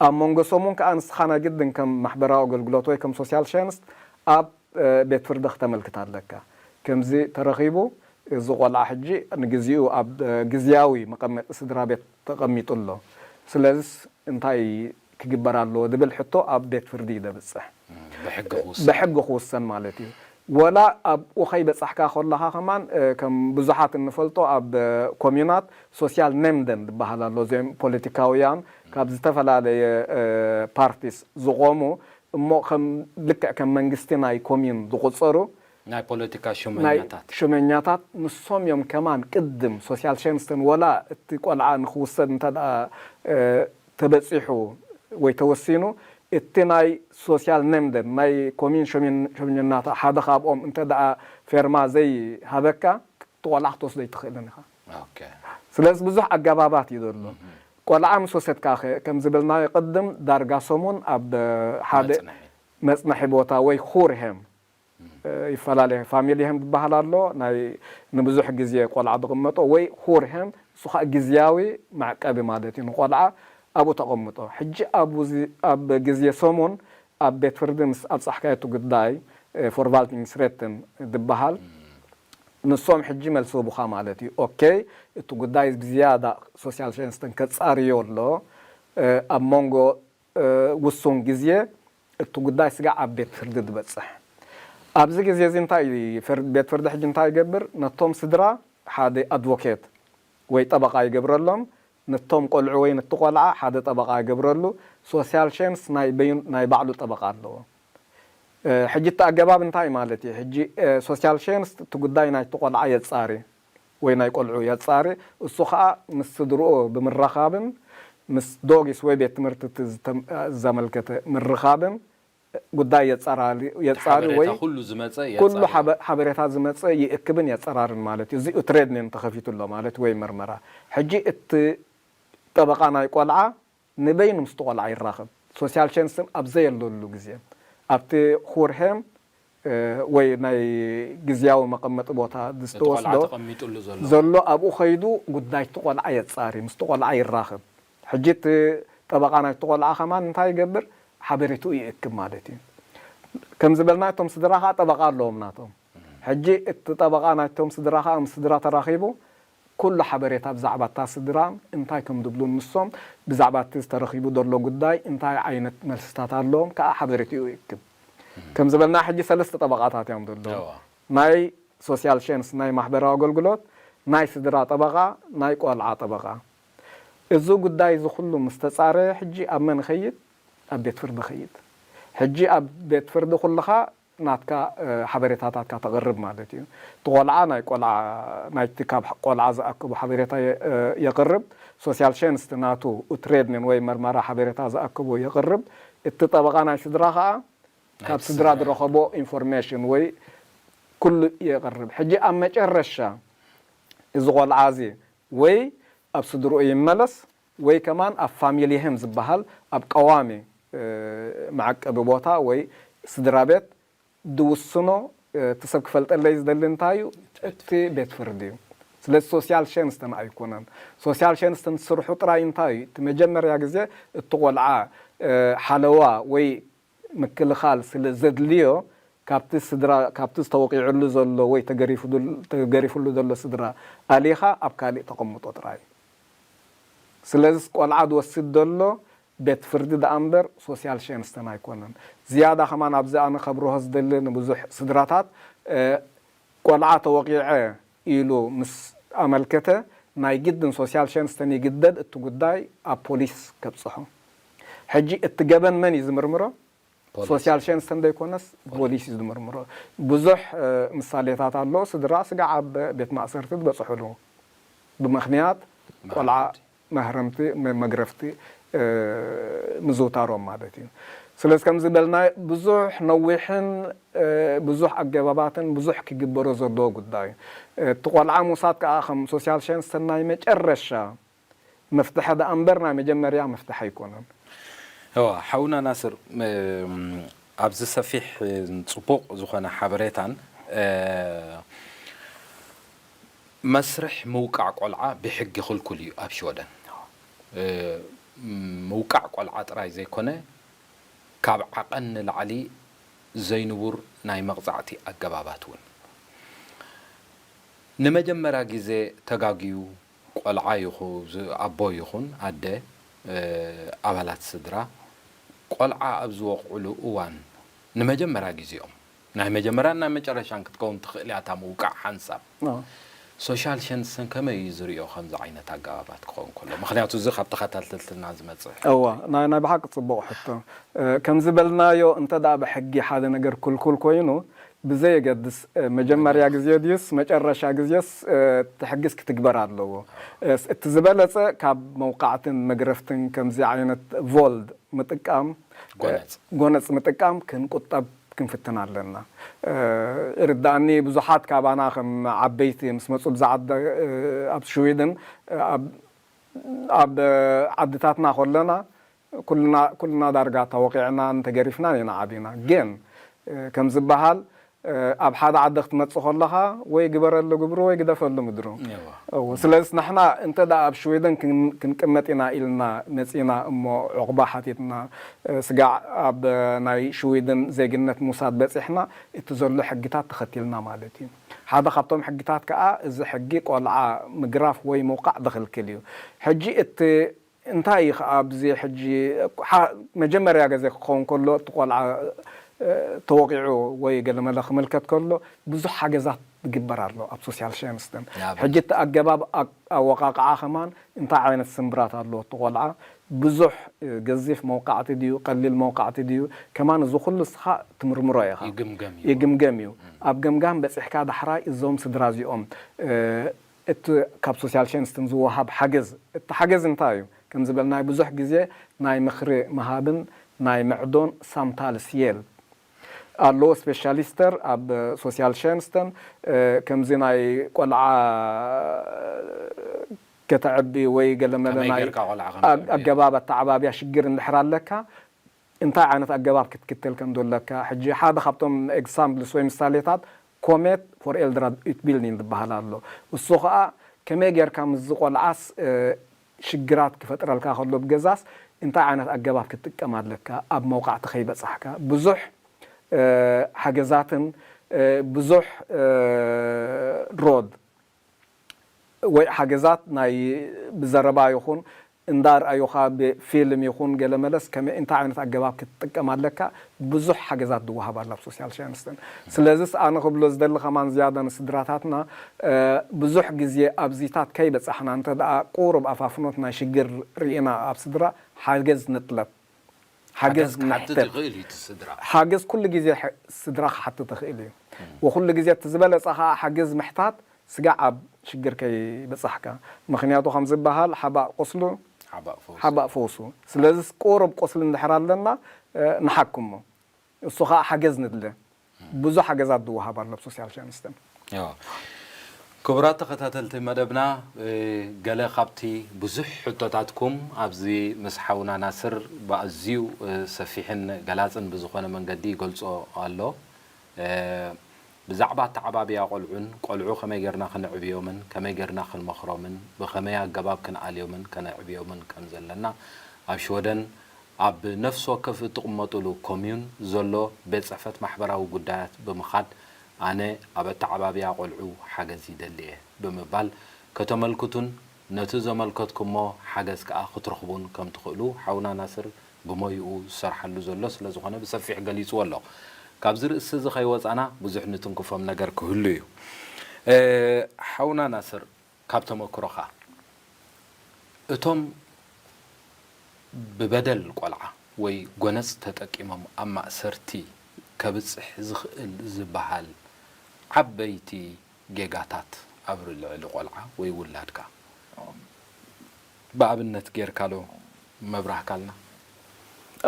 ኣብ መንጎ ሰሙን ከኣ ንስኻ ናይ ግድን ከም ማሕበራዊ ኣገልግሎት ወይ ከም ሶሲያል ሸንስት ኣብ እ፣ ቤት ፍርዲ ክተመልክት ኣለካ። ከምዚ ተረኺቡ እዚ ቆልዓ ሕጂ ንግዚኡ ኣብ እ፣ ግዝያዊ መቐመጢ ስድራ ቤት ተቐሚጡ ኣሎ። ስለዚስ እንታይ ክግበር ኣለዎ ዝብል ሕቶ ኣብ ቤት ፍርዲ እዩ ዘብጽሕ። ብሕጊ ክውሰን። ብሕጊ ክውሰን ማለት እዩ። ወላ ኣብኡ ከይበጻሕካ ከለኻ ከማን እ፣ ከም ብዙሓት እንፈልጦ ኣብ እ፣ ኮምዩናት ሶሲያል ነምደን ዝበሃል ኣሎ። እዚኦም ፖለቲካውያን ካብ ዝተፈላለየ እ፣ ፓርቲስ ዝቖሙ እሞ ከም ልክዕ ከም መንግስቲ ናይ ኮምዩን ዝቑጸሩ ናይ ፖለቲካ ናይ ሹመኛታት። ሹመኛታት ንሶም እዮም ከማን ቅድም ሶሲያል ሸንስተን ወላ እቲ ቆልዓ ንክውሰድ እንተ ደኣ እ፣ ተበጺሑ ወይ ተወሲኑ እቲ ናይ ሶሲያል ነምደን ናይ ኮሚን ሾሚን- ሾሚንናታ ሓደ ካብኦም እንተ ደኣ ፌርማ ዘይሃበካ እቲ ቆልዓ ክትወስዶ ኣይትኽእልን ኢኻ። ኦኬ። ስለዚ ብዙሕ ኣገባባት እዩ ዘሎ። ቆልዓ ምስ ወሰድካ ኸ ከም ዝበልናዮ ቅድም ዳርጋ ሰሙን ኣብ ሓደ መጽንሒ። መጽንሒ ቦታ ወይ ኹርሄም ይፈላለ ፋሚሊ ሄም ዝበሃል ኣሎ ናይ ንብዙሕ ግዜ ቆልዓ ዝቕመጦ ወይ ኹር ሄም እሱ ከዓ ግዝያዊ መዕቀቢ ማለት እዩ ንቆልዓ ኣብኡ ተቐምጦ ሕጂ ኣብ ግዜ ሰሙን ኣብ ቤት ፍርዲ ምስ ኣብፃሕካዮ እቲ ጉዳይ ፎርቫልቲንግስሬትን ዝበሃል ንሶም ሕጂ መልሲ ህቡኻ ማለት እዩ ኦኬ እቲ ጉዳይ ብዝያዳ ሶሲያል ሸንስተን ከፃርዮ ኣሎ ኣብ መንጎ ውሱን ግዜ እቲ ጉዳይ ስጋዕ ኣብ ቤት ፍርዲ ዝበፅሕ ኣብዚ ግዜ እዚ እንታይ ቤት ፍርዲ ሕጂ እንታይ ይገብር ነቶም ስድራ ሓደ ኣድቮኬት ወይ ጠበቃ ይገብረሎም ነቶም ቆልዑ ወይ ነቲ ቆልዓ ሓደ ጠበቃ ይገብረሉ ሶሲያል ሸንስ ናይ ባዕሉ ጠበቃ ኣለዎ ሕጂ እቲ ኣገባብ እንታይ ማለት እዩ ሕጂ ሶሲያል ሸንስ እቲ ጉዳይ ናይቲ ቆልዓ የፃሪ ወይ ናይ ቆልዑ የፃሪ እሱ ከዓ ምስ ስድርኡ ብምራኻብን ምስ ዶጊስ ወይ ቤት ትምህርቲ ዘመልከተ ምርኻብን ጉዳይ የፃሪ ወይ ኩሉ ሓበሬታ ዝመፀ ይእክብን የፀራርን ማለት እዩ እዚኡ ትሬድኔን ተኸፊቱ ኣሎ ማለት ወይ መርመራ ሕጂ እቲ ጠበቃ ናይ ቆልዓ ንበይኑ ምስቲ ቆልዓ ይራኸብ ሶሲያል ሸንስን ኣብ ዘየለሉ ግዜ ኣብቲ ኩርሄም ወይ ናይ ግዝያዊ መቐመጢ ቦታ ዝተወስዶ ዘሎ ኣብኡ ከይዱ ጉዳይ እቲ ቆልዓ የፃሪ ምስቲ ቆልዓ ይራኸብ ሕጂ እቲ ጠበቃ ናይቲ ቆልዓ ከማን እንታይ ይገብር ሓበሬትኡ ይእክብ ማለት እዩ ከም ዝበልና እቶም ስድራ ከዓ ጠበቃ ኣለዎም ናቶም ሕጂ እቲ ጠበቃ ናይቶም ስድራ ከዓ ምስ ስድራ ተራኺቡ ኩሉ ሓበሬታ ብዛዕባ እታ ስድራ እንታይ ከም ዝብሉ ንሶም ብዛዕባ እቲ ዝተረኺቡ ዘሎ ጉዳይ እንታይ ዓይነት መልስታት ኣለዎም ከዓ ሓበሬትኡ ይእክብ ከም ዝበልና ሕጂ ሰለስተ ጠበቃታት እዮም ዘለዉ ናይ ሶሲያል ሸንስ ናይ ማሕበራዊ ኣገልግሎት ናይ ስድራ ጠበቃ ናይ ቆልዓ ጠበቃ እዚ ጉዳይ እዚ ኩሉ ምስ ተፃረየ ሕጂ ኣብ መን ይኸይድ ኣብ ቤት ፍርዲ ይኸይድ ሕጂ ኣብ ቤት ፍርዲ ኩልኻ ናትካ ሓበሬታታትካ ተቕርብ ማለት እዩ። እቲ ቆልዓ ናይ ቆልዓ ናይቲ ካብ ቆልዓ ዝኣክቡ ሓበሬታ የቕርብ። ሶሲያል ሸንስት ናቱ ኡትሬድንን ወይ መርመራ ሓበሬታ ዝኣክቡ የቕርብ። እቲ ጠበቓ ናይ ስድራ ኸኣ ካብ ስድራ ዝረኸቦ ኢንፎርሜሽን ወይ ኩሉ የቕርብ። ሕጂ ኣብ መጨረሻ እዚ ቆልዓ እዚ ወይ ኣብ ስድርኡ ይመለስ ወይ ከማን ኣብ ፋሚሊ ሄም ዝበሃል ኣብ ቀዋሚ መዓቀቢ ቦታ ወይ ስድራ ቤት ዝውስኖ እቲ ሰብ ክፈልጠለይ ዝደሊ እንታይ እዩ? እቲ ቤት ፍርዲ እዩ። ስለዚ ሶሲያል ሸንስተን ኣይኮነን። ሶሲያል ሸንስተን ስርሑ ጥራይ እንታይ እዩ? እቲ መጀመርያ ግዜ እቲ ቆልዓ ሓለዋ ወይ ምክልኻል ስለ ዘድልዮ ካብቲ ስድራ ካብቲ ዝተወቂዕሉ ዘሎ ወይ ተገሪፉሉ ዘሎ ስድራ ኣሊኻ ኣብ ካሊእ ተቐምጦ ጥራይ። ስለዚ ቆልዓ ዝወስድ ዘሎ ቤት ፍርዲ ደኣ እምበር ሶሲያል ሸንስተን ኣይኮነን። ዝያዳ ከማን ኣብዚ ኣነ ከብርሆ ዝደሊ ንብዙሕ ስድራታት፣ እ፣ ቆልዓ ተወቒዐ ኢሉ ምስ ኣመልከተ ናይ ግድን ሶሲያል ሸንስተን ይግደድ እቲ ጉዳይ ኣብ ፖሊስ ከብጽሖ። ሕጂ እቲ ገበን መን እዩ ዝምርምሮ? ፖሊስ። ሶሲያል ሸንስተን ዘይኮነስ ፖሊስ እዩ ዝምርምሮ። ብዙሕ፣ እ፣ ምሳሌታት ኣሎ። ስድራ ስጋዕ ኣብ ቤት ማእሰርቲ ዝበጽሑሉ ብምኽንያት ቆልዓ ማህረምቲ። መህረምቲ መ-፣ መግረፍቲ፣ እ፣ ምዝውታሮም ማለት እዩ። ስለዚ ከምዚ በልና ብዙሕ ነዊሕን፣ እ፣ ብዙሕ ኣገባባትን ብዙሕ ክግበሮ ዘለዎ ጉዳይ እዩ። እቲ ቆልዓ ምውሳድ ከዓ ከም ሶሲያል ሸንስተን ናይ መጨረሻ መፍትሒ ደኣ እምበር ናይ መጀመርያ መፍትሒ ኣይኮነን። እዋ፣ ሓውና ናስር፣ እም፣ ኣብዚ ሰፊሕ ጽቡቕ ዝኾነ ሓበሬታን፣ እ፣ መስርሕ ምውቃዕ ቆልዓ ብሕጊ ክልኩል እዩ ኣብ ሽወደን። እ፣ ምውቃዕ ቆልዓ ጥራይ ዘይኮነ፣ ካብ ዓቐን ንላዕሊ ዘይንቡር ናይ መቕጻዕቲ ኣገባባት እውን። ንመጀመርያ ግዜ ተጋግዩ ቆልዓ ይኹ-፣ ዝ-፣ ኣቦ ይኹን ኣደ፣ እ፣ ኣባላት ስድራ ቆልዓ ኣብ ዝወቕዕሉ እዋን ንመጀመርያ ግዜኦም፣ ናይ መጀመርያን ናይ መጨረሻን ክትከውን ትኽእል እያ እታ ምውቃዕ ሓንሳብ። ኣዎ። ሶሻል ሸንሰን ከመይ እዩ ዝርእዮ ከምዚ ዓይነት ኣገባባት ክኸውን ከሎ? ምኽንያቱ እዚ ካብ ተኸታተልትና ዝመጽእ። እዋ፣ ናይ፣ ናይ ብሓቂ ጽቡቕ ሕቶ። እ፣ ከም ዝበልናዮ እንተ ደኣ ብሕጊ ሓደ ነገር ክልኩል ኮይኑ፣ ብዘየገድስ፣ እ፣ መጀመርያ ግዜ ድዩስ መጨረሻ ግዜስ፣ እ፣ እቲ ሕጊስ ክትግበር ኣለዎ። እስ-፣ እቲ ዝበለጸ ካብ መውቃዕትን መግረፍትን ከምዚ ዓይነት ቮልድ ምጥቃም፣ እ፣ ጎነጽ። ጎነጽ ምጥቃም ክንቁጠብ ክንፍትን ኣለና። እ፣ ይርዳእኒ ብዙሓት ካባና ከም ዓበይቲ ምስ መጹ ብዛ ዓዲ፣ እ፣ ኣብ ሽዊድን፣ እ፣ ኣብ፣ ኣብ ዓድታትና ከለና ኩልና፣ ኩልና ዳርጋ ተወቂዕናን ተገሪፍናን ኢና ዓቢና። ግን፣ እ፣ ከም ዝበሃል፣ እ፣ ኣብ ሓደ ዓዲ ክትመጽእ ከለኻ ወይ ግበረሉ ግብሩ ወይ ግደፈሉ ምድሩ። እዋ። እዎ፣ ስለዚ ንሕና እንተ ደኣ ኣብ ሽዊድን ክን-፣ ክንቅመጥ ኢና ኢልና መጺና እሞ ዕቑባ ሓቲትና፣ እ፣ ስጋዕ ኣብ ናይ ሽዊድን ዜግነት ምውሳድ በጺሕና፣ እቲ ዘሎ ሕግታት ተኸቲልና ማለት እዩ። ሓደ ካብቶም ሕግታት ከኣ እዚ ሕጊ ቆልዓ ምግራፍ ወይ ምውቃዕ ዝኽልክል እዩ። ሕጂ እቲ እንታይ እዩ ኸኣ ኣብዚ ሕጂ ሓ-፣ መጀመርያ ግዜ ክኸውን ከሎ እቲ ቆልዓ፣ እ፣ ተወቂዑ ወይ ገለመለ ክምልከት ከሎ ብዙሕ ሓገዛት ዝግበር ኣሎ ኣብ ሶሲያል ሸንስተን። ንኣብነት? ሕጂ እቲ ኣገባብ ኣ-፣ ኣወቃቅዓ ከማን እንታይ ዓይነት ስምብራት ኣለዎ እቲ ቆልዓ? ብዙሕ፣ እ፣ ገዚፍ መውቃዕቲ ድዩ? ቀሊል መውቃዕቲ ድዩ? ከማን እዚ ኩሉ ንስኻ ትምርምሮ ኢኻ። ይግምገም እዩ። ይግምገም እዩ። እም። ኣብ ገምጋም በጺሕካ ዳሕራይ እዞም ስድራ እዚኦም፣ እ፣ እቲ ካብ ሶሲያል ሸንስተን ዝወሃብ ሓገዝ፣ እቲ ሓገዝ እንታይ እዩ? ከም ዝበልናዮ ብዙሕ ግዜ ናይ ምኽሪ ምሃብን ናይ ምዕዶን ሳምታልስ የል ኣለዎ። ስፔሻሊስተር ኣብ ሶሲያል ሸንስተን፣ እ፣ ከምዚ ናይ ቆልዓ ከተዕቢ ወይ ገለመለ ከመይ ናይ ጌርካ ቆልዓ ከም ኣ-፣ ተዕብዮ? ኣገባብ ኣተዓባብያ ሽግር እንድሕር ኣለካ፣ እንታይ ዓይነት ኣገባብ ክትክተል ከም ዘለካ። ሕጂ ሓደ ካብቶም ኤግዛምፕልስ ወይ ምሳሌታት ኮሜት ፎር ኤልደር ዩትቢልዲንግ ዝበሃል ኣሎ። እሱ ኸኣ ከመይ ጌርካ ምስዚ ቆልዓስ፣ እ፣ ሽግራት ክፈጥረልካ ከሎ ብገዛስ እንታይ ዓይነት ኣገባብ ክትጥቀም ኣለካ ኣብ መውቃዕቲ ከይበጻሕካ። ብዙሕ፣ እ፣ ሓገዛትን፣ እ፣ ብዙሕ፣ እ፣ ሮድ ወይ ሓገዛት ናይ ብዘረባ ይኹን እንዳርኣዩኻ ብፊልም ይኹን ገለ መለስ ከመይ እንታይ ዓይነት ኣገባብ ክትጥቀም ኣለካ ብዙሕ ሓገዛት ዝወሃብ ኣሎ ኣብ ሶሲያል ሸንስተን። ስለዚስ ኣነ ክብሎ ዝደሊ ከማን ዝያዳ ንስድራታትና፣ እ፣ ብዙሕ ግዜ ኣብዚታት ከይበጻሕና እንተ ደኣ ቁሩብ ኣፋፍኖት ናይ ሽግር ርኢና ኣብ ስድራ ሓገዝ ንጥለብ። ሓገዝ ሓገዝ ክሓትት ንሕተት። ይኽእል እዩ እቲ ስድራ። ሓገዝ ኩሉ ግዜ ሕ-፣ ስድራ ክሓትት ይኽእል እዩ። እም። ወኩሉ ግዜ እቲ ዝበለጸ ኸኣ ሓገዝ ምሕታት ስጋዕ ኣብ ሽግር ከይበጻሕካ። ምኽንያቱ ከም ዝበሃል ሓባእ ቁስሉ ሓባእ ፈውሱ። ሓባእ ፈውሱ። ስለዚስ ቁሩብ ቁስሊ እንድሕር ኣለና፣ እ፣ ንሓክሞ። እሱ ኸኣ ሓገዝ ንድለ። ብዙሕ ሓገዛት ዝወሃብ ኣሎ ኣብ ሶሲያል ሸንስተን። እዎ። ክቡራት ተኸታተልቲ መደብና፣ እ፣ ገለ ካብቲ ብዙሕ ሕቶታትኩም ኣብዚ ምስ ሓውና ናስር ብኣዝዩ፣ እ፣ ሰፊሕን ገላጽን ብዝኾነ መንገዲ ይገልጾ ኣሎ። እ፣ ብዛዕባ ኣተዓባብያ ቆልዑን ቆልዑ ከመይ ጌርና ክንዕብዮምን ከመይ ጌርና ክንመኽሮምን ብኸመይ ኣገባብ ክንኣልዮምን ከነዕብዮምን ከም ዘለና ኣብ ሽወደን ኣብ ነፍሲ ወከፍ እትቕመጡሉ ኮምዩን ዘሎ ቤት ጽሕፈት ማሕበራዊ ጉዳያት ብምኻድ ኣነ ኣብ ኣተዓባብያ ቆልዑ ሓገዝ ይደሊ እየ ብምባል ከተመልክቱን ነቲ ዘመልከትኩሞ ሓገዝ ከኣ ክትረኽቡን ከም ትኽእሉ ሓውና ናስር ብሞይኡ ዝሰርሓሉ ዘሎ ስለ ዝኾነ ብሰፊሕ ገሊጽዎ ኣሎ። ካብዚ ርእሲ እዚ ከይወጻና ብዙሕ ንትንክፎም ነገር ክህሉ እዩ። እ፣ ሓውና ናስር ካብ ተመክሮኻ እቶም ብበደል ቆልዓ ወይ ጎነጽ ተጠቂሞም ኣብ ማእሰርቲ ከብጽሕ ዝኽእል ዝበሃል ዓበይቲ ጌጋታት ኣብ ልዕሊ ቆልዓ ወይ ውላድካ ብኣብነት ጌርካሎ መብራህካልና።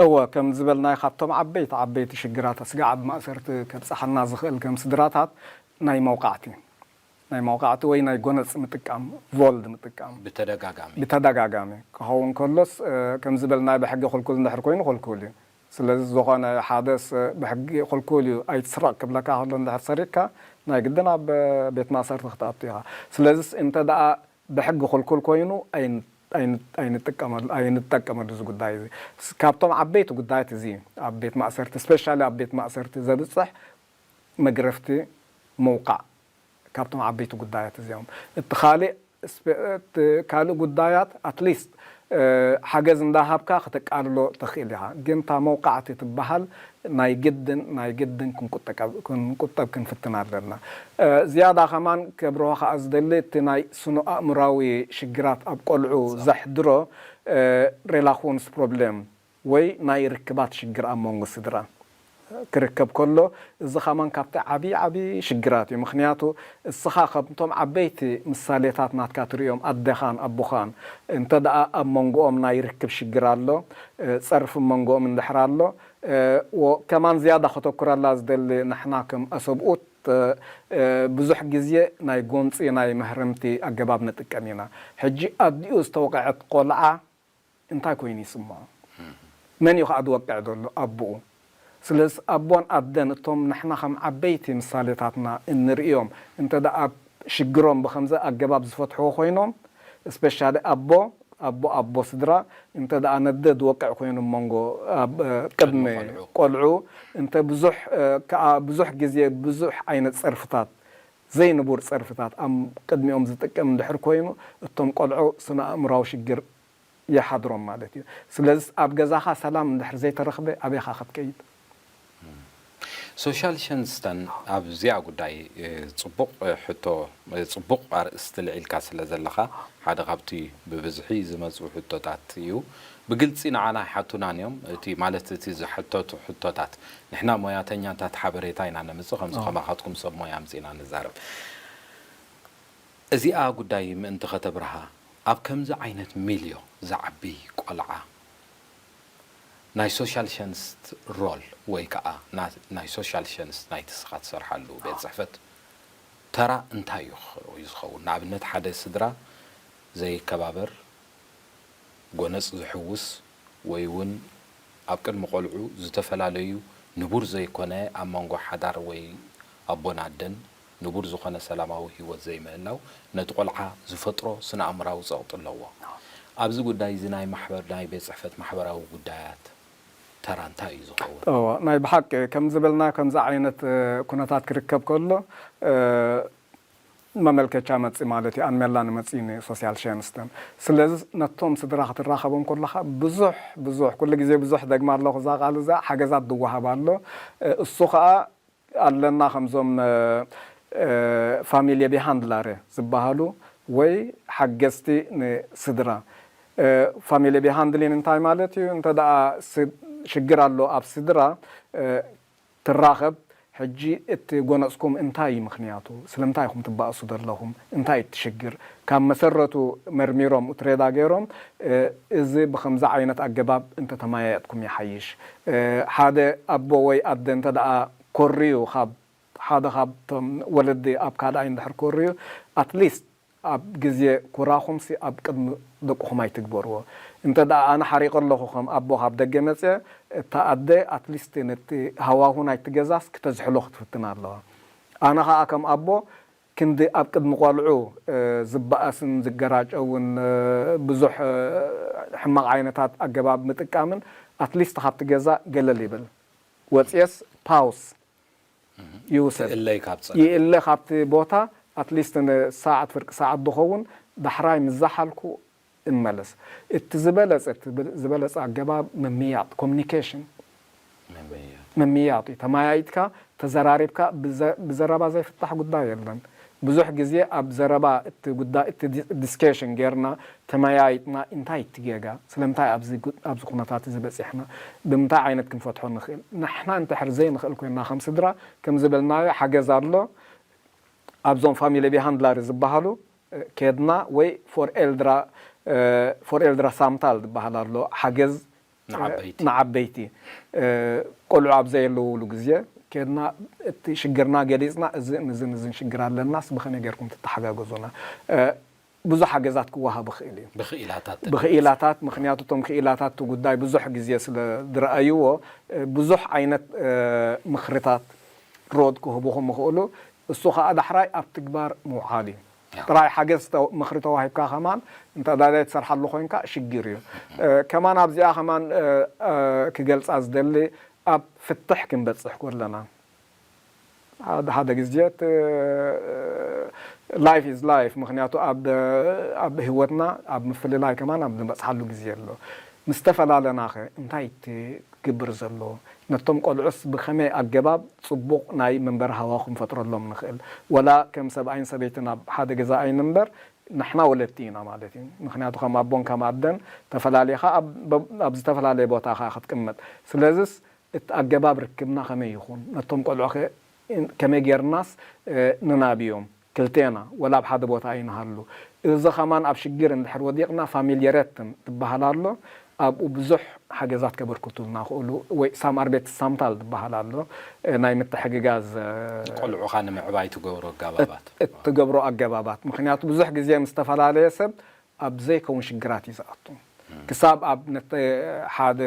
እወ ከም ዝበልናይ ካብቶም ዓበይቲ ዓበይቲ ሽግራት ስጋዕ ኣብ ማእሰርቲ ከብፅሓና ዝኽእል ከም ስድራታት ናይ መውቃዕቲ ናይ መውቃዕቲ ወይ ናይ ጎነፅ ምጥቃም ቮልድ ምጥቃም ብተደጋጋሚ ብተደጋጋሚ ክኸውን ከሎስ ከም ዝበልናይ ብሕጊ ክልኩል እንድሕር ኮይኑ ክልኩል እዩ። ስለዚ ዝኾነ ሓደ ሰብ ብሕጊ ክልኩል እዩ ኣይትስረቕ ክብለካ ከሎ እንድሕር ሰሪቕካ ናይ ግድን ኣብ ቤት ማእሰርቲ ክትኣቱ ኢኻ። ስለዚስ እንተ ደኣ ብሕጊ ክልኩል ኮይኑ ኣይንጥቀመሉ ኣይንጠቀመሉ እዚ ጉዳይ እዚ። ካብቶም ዓበይቲ ጉዳያት እዚ ኣብ ቤት ማእሰርቲ ስፔሻሊ ኣብ ቤት ማእሰርቲ ዘብፅሕ መግረፍቲ ምውቃዕ ካብቶም ዓበይቲ ጉዳያት እዚኦም። እቲ ካልእ ካልእ ጉዳያት ኣትሊስት ሓገዝ እንዳሃብካ ክተቃልሎ ትኽእል ኢኻ። ግን እታ መውቃዕቲ ትበሃል ናይ ግድን ናይ ግድን ክንቁጠብ ክንፍትን ኣለና። ዝያዳ ከማን ከብርሆ ከኣ ዝደሊ እቲ ናይ ስነ ኣእምራዊ ሽግራት ኣብ ቆልዑ ዘሕድሮ ሬላኹንስ ፕሮብሌም ወይ ናይ ርክባት ሽግር ኣብ መንጎ ስድራ ክርከብ ከሎ፣ እዚ ኸማን ካብቲ ዓቢ ዓቢ ሽግራት እዩ። ምኽንያቱ እስኻ ከምቶም ዓበይቲ ምሳሌታት ናትካ ትርእዮም ኣደኻን ኣቦኻን እንተ ደኣ ኣብ መንጎኦም ናይ ርክብ ሽግር ኣሎ፣ ጸርፊ መንጎኦም እንድሕር ኣሎ፣ ከማን ዝያዳ ከተኩረላ ዝደሊ ንሕና ከም ኣሰብኡት ብዙሕ ግዜ ናይ ጎንጺ ናይ መህረምቲ ኣገባብ ንጥቀም ኢና። ሕጂ ኣዲኡ ዝተወቕዐት ቆልዓ እንታይ ኮይኑ ይስምዖ? መን እዩ ከኣ ዝወቅዕ ዘሎ? ኣቦኡ። ስለዚ ኣቦን ኣደን እቶም ንሕና ከም ዓበይቲ ምሳሌታትና እንርእዮም እንተ ደኣ ሽግሮም ብኸምዚ ኣገባብ ዝፈትሕዎ ኮይኖም ስፔሻሊ ኣቦ ኣቦ ኣቦ ስድራ እንተ ደኣ ነደ ዝወቅዕ ኮይኑ መንጎ ቅድሚ ቆልዑ እንተ ብዙሕ ከኣ ብዙሕ ግዜ ብዙሕ ዓይነት ጸርፍታት ዘይንቡር ጸርፍታት ኣብ ቅድሚኦም ዝጥቀም እንድሕር ኮይኑ እቶም ቆልዑ ስነ ኣእምራዊ ሽግር ይሓድሮም ማለት እዩ። ስለዚ ኣብ ገዛኻ ሰላም እንድሕር ዘይተረኽበ ኣበይኻ ክትከይድ? ሶሻል ሸንስተን ኣብዚኣ ጉዳይ ጽቡቕ ሕቶ ጽቡቕ ኣርእስቲ ልዒልካ ስለ ዘለኻ ሓደ ካብቲ ብብዝሒ ዝመጹ ሕቶታት እዩ። ብግልጺ ንዓና ኣይሓቱናን እዮም። እቲ ማለት እቲ ዝሕተቱ ሕቶታት ንሕና ሞያተኛታት ሓበሬታ ኢና ነምጽእ ከምዚ ከማኻትኩም ሰብ ሞያ ኣምጺእና ንዛረብ። እዚኣ ጉዳይ ምእንቲ ከተብርሃ ኣብ ከምዚ ዓይነት ሚልዮ ዝዓቢ ቆልዓ ናይ ሶሻል ሸንስት ሮል ወይ ከዓ ናይ ሶሻል ሸንስት ናይቲ ስኻ ትሰርሓሉ ቤት ፅሕፈት ተራ እንታይ እዩ ዝኸውን? ንኣብነት ሓደ ስድራ ዘይከባበር፣ ጎነፅ ዝሕውስ ወይ እውን ኣብ ቅድሚ ቆልዑ ዝተፈላለዩ ንቡር ዘይኮነ ኣብ መንጎ ሓዳር ወይ ኣቦን ኣደን ንቡር ዝኾነ ሰላማዊ ህይወት ዘይምህላው ነቲ ቆልዓ ዝፈጥሮ ስነ ኣእምራዊ ጸቕጢ ኣለዎ። ኣብዚ ጉዳይ እዚ ናይ ማሕበር ናይ ቤት ጽሕፈት ማሕበራዊ ጉዳያት ተራ እንታይ እዩ ዝኸውን? እወ ናይ ብሓቂ ከም ዝበልና ከምዚ ዓይነት ኩነታት ክርከብ ከሎ መመልከቻ መፂ ማለት እዩ ኣንሜላ ንመፂ ንሶሲያል ሸንስተን ስለዚ ነቶም ስድራ ክትራኸቦም ከለካ ብዙሕ ብዙሕ ኩሉ ግዜ ብዙሕ ደግማ ኣለኹ እዛ ቃል እዛ ሓገዛት ዝወሃብ ኣሎ እሱ ከዓ ኣለና ከምዞም ፋሚሊ ቢሃንድላረ ዝበሃሉ ወይ ሓገዝቲ ንስድራ ፋሚሊ ቢሃንድሊን እንታይ ማለት እዩ እንተ ደኣ ሽግር ኣሎ ኣብ ስድራ ትራኸብ ሕጂ እቲ ጎነፅኩም እንታይ እዩ ምክንያቱ ስለምንታይ ኢኹም ትባእሱ ዘለኹም እንታይ እዩ ትሽግር ካብ መሰረቱ መርሚሮም እትሬዳ ገይሮም እዚ ብከምዚ ዓይነት ኣገባብ እንተተመያየጥኩም ይሓይሽ ሓደ ኣቦ ወይ ኣደ እንተ ደኣ ኮርዩ ካብ ሓደ ካብቶም ወለዲ ኣብ ካልኣይ እንድሕር ኮርዩ ኣትሊስት ኣብ ግዜ ኩራኹምሲ ኣብ ቅድሚ ደቅኹም ኣይትግበርዎ። እንተ ደኣ ኣነ ሓሪቐ ኣለኹ ከም ኣቦ ካብ ደገ መጽየ፣ እታ ኣደ ኣትሊስት ነቲ ሃዋሁ ናይቲ ገዛስ ክተዝሕሎ ክትፍትን ኣለዋ። ኣነ ኸኣ ከም ኣቦ ክንዲ ኣብ ቅድሚ ቆልዑ ዝበኣስን ዝገራጨውን ብዙሕ ሕማቕ ዓይነታት ኣገባብ ምጥቃምን ኣትሊስት ካብቲ ገዛ ገለል ይብል። ወጽየስ ፓውስ ይውሰድ ይእለይ ካብ ጸ ይእለ ካብቲ ቦታ ኣትሊስት ንሰዓት ፍርቂ ሰዓት ዝኸውን ዳሕራይ ምስ ዝሓልኩ እመለስ። እቲ ዝበለጸ፣ እቲ ዝበለጸ ኣገባብ ምምይያጥ፣ ኮሚኒኬሽን፣ ምምይያጥ እዩ። ተመያይጥካ፣ ተዘራሪብካ፣ ብዘ-፣ ብዘረባ ዘይፍታሕ ጉዳይ የለን። ብዙሕ ግዜ ኣብ ዘረባ እቲ ጉዳይ፣ እቲ ዲ-፣ ዲስከሽን ጌርና፣ ተመያይጥና፣ እንታይ እቲ ጌጋ? ስለምንታይ ኣብዚ ጉ-፣ ኣብዚ ኩነታት እዚ በጺሕና? ብምንታይ ዓይነት ክንፈትሖ ንኽእል? ንሕና እንድሕር ዘይንኽእል ኮይንና ከም ስድራ፣ ከም ዝበልናዮ ሓገዝ ኣሎ። ኣብዞም ፋሚሊ ቢሃንድላሪ ዝበሃሉ፣ እ፣ ኬድና ወይ ፎር ኤልድራ፣ እ፣ ፎር ኤልድራ ሳምታል ዝበሃል ኣሎ። ሓገዝ ንዓበይቲ። ንዓበይቲ፣ እ፣ ቆልዑ ኣብ ዘየለውሉ ግዜ ኬድና እቲ ሽግርና ገሊጽና፣ እዝን እዝን እዝን ሽግር ኣለናስ ብኸመይ ጌርኩም ትተሓጋገዙና? እ፣ ብዙሕ ሓገዛት ክወሃብ ይኽእል እዩ። ብኽኢላታት ተገሊጹ። ብኽኢላታት፣ ምኽንያቱ እቶም ክኢላታት እቲ ጉዳይ ብዙሕ ግዜ ስለ ዝረኣይዎ፣ እ፣ ብዙሕ ዓይነት፣ እ፣ ምኽርታት ሮድ ክህቡኹም ይኽእሉ። እሱ ኸኣ ዳሕራይ ኣብ ትግባር ምውዓል እዩ። ያው። ጥራይ ሓገዝ ተ-፣ ምኽሪ ተዋሂብካ ከማን እንተ ዳዳይ ትሰርሓሉ ኮይንካ ሽግር እዩ። እ፣ ከማን ኣብዚኣ ከማን፣ እ፣ እ፣ ክገልጻ ዝደሊ ኣብ ፍትሕ ክንበጽሕ ከለና ሓደ፣ ሓደ ግዜ እቲ ላይፍ ኢዝ ላይፍ፣ ምኽንያቱ ኣብ፣ ኣብ ህይወትና ኣብ ምፍልላይ ከማን ኣብ ንበጽሓሉ ግዜ ኣሎ። ምስ ተፈላለናኸ እንታይ እቲ ክግብር ዘሎ? ነቶም ቆልዑስ ብኸመይ ኣገባብ ጽቡቕ ናይ መንበሪ ሃዋሁ ክንፈጥረሎም ንኽእል? ወላ ከም ሰብኣይን ሰበይትን ኣብ ሓደ ገዛ ኣይንንበር፣ ንሕና ወለድቲ ኢና ማለት እዩ። ምኽንያቱ ከም ኣቦን ከም ኣደን ተፈላሊኻ ኣብ፣ ኣብ ዝተፈላለየ ቦታ ኢኻ ክትቅመጥ። ስለዚስ እቲ ኣገባብ ርክብና ከመይ ይኹን? ነቶም ቆልዑ ከ ከመይ ጌርናስ፣ እ፣ ንናብዮም? ክልቴና ወላ ኣብ ሓደ ቦታ ኣይንሃሉ። እዚ ኸማን ኣብ ሽግር እንድሕር ወዲቕና ፋሚልየረትን ትበሃል ኣሎ። ኣብኡ ብዙሕ ሓገዛት ከበርክቱልና ክእሉ ወይ ሳም ኣርቤት ሳምታል ትበሃል ኣሎ። እ፣ ናይ ምትሕግጋዝ፣ እ፣ ቆልዑኻ ንምዕባይ ትገብሮ ኣገባባት። እት-፣ እትገብሮ ኣገባባት። ምኽንያቱ ብዙሕ ግዜ ምስ ዝተፈላለየ ሰብ ኣብ ዘይከውን ሽግራት እዩ ዝኣቱ። ክሳብ ኣብ ነተ-፣ ሓደ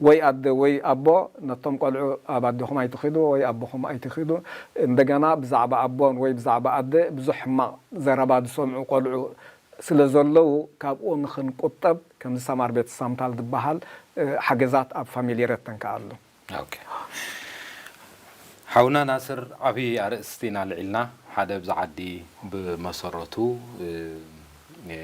ወይ ኣደ ወይ ኣቦ ነቶም ቆልዑ ኣብ ኣዴኹም ኣይትኺዱ ወይ ኣቦኹም ኣይትኺዱ፣ እንደገና ብዛዕባ ኣቦን ወይ ብዛዕባ ኣደ ብዙሕ ሕማቕ ዘረባ ዝሰምዑ ቆልዑ ስለ ዘለዉ፣ ካብኡ ንኽንቁጠብ ከምዚ ሳማር ቤት ሳምታል ዝበሃል፣ እ፣ ሓገዛት ኣብ ፋሚሊ ረተን ከኣ ኣሎ። ኦኬ። ሓውና ናስር፣ ዓብዪ ኣርእስቲ ኢና ኣልዒልና። ሓደ ኣብዚ ዓዲ ብመሰረቱ፣ እ፣ እ፣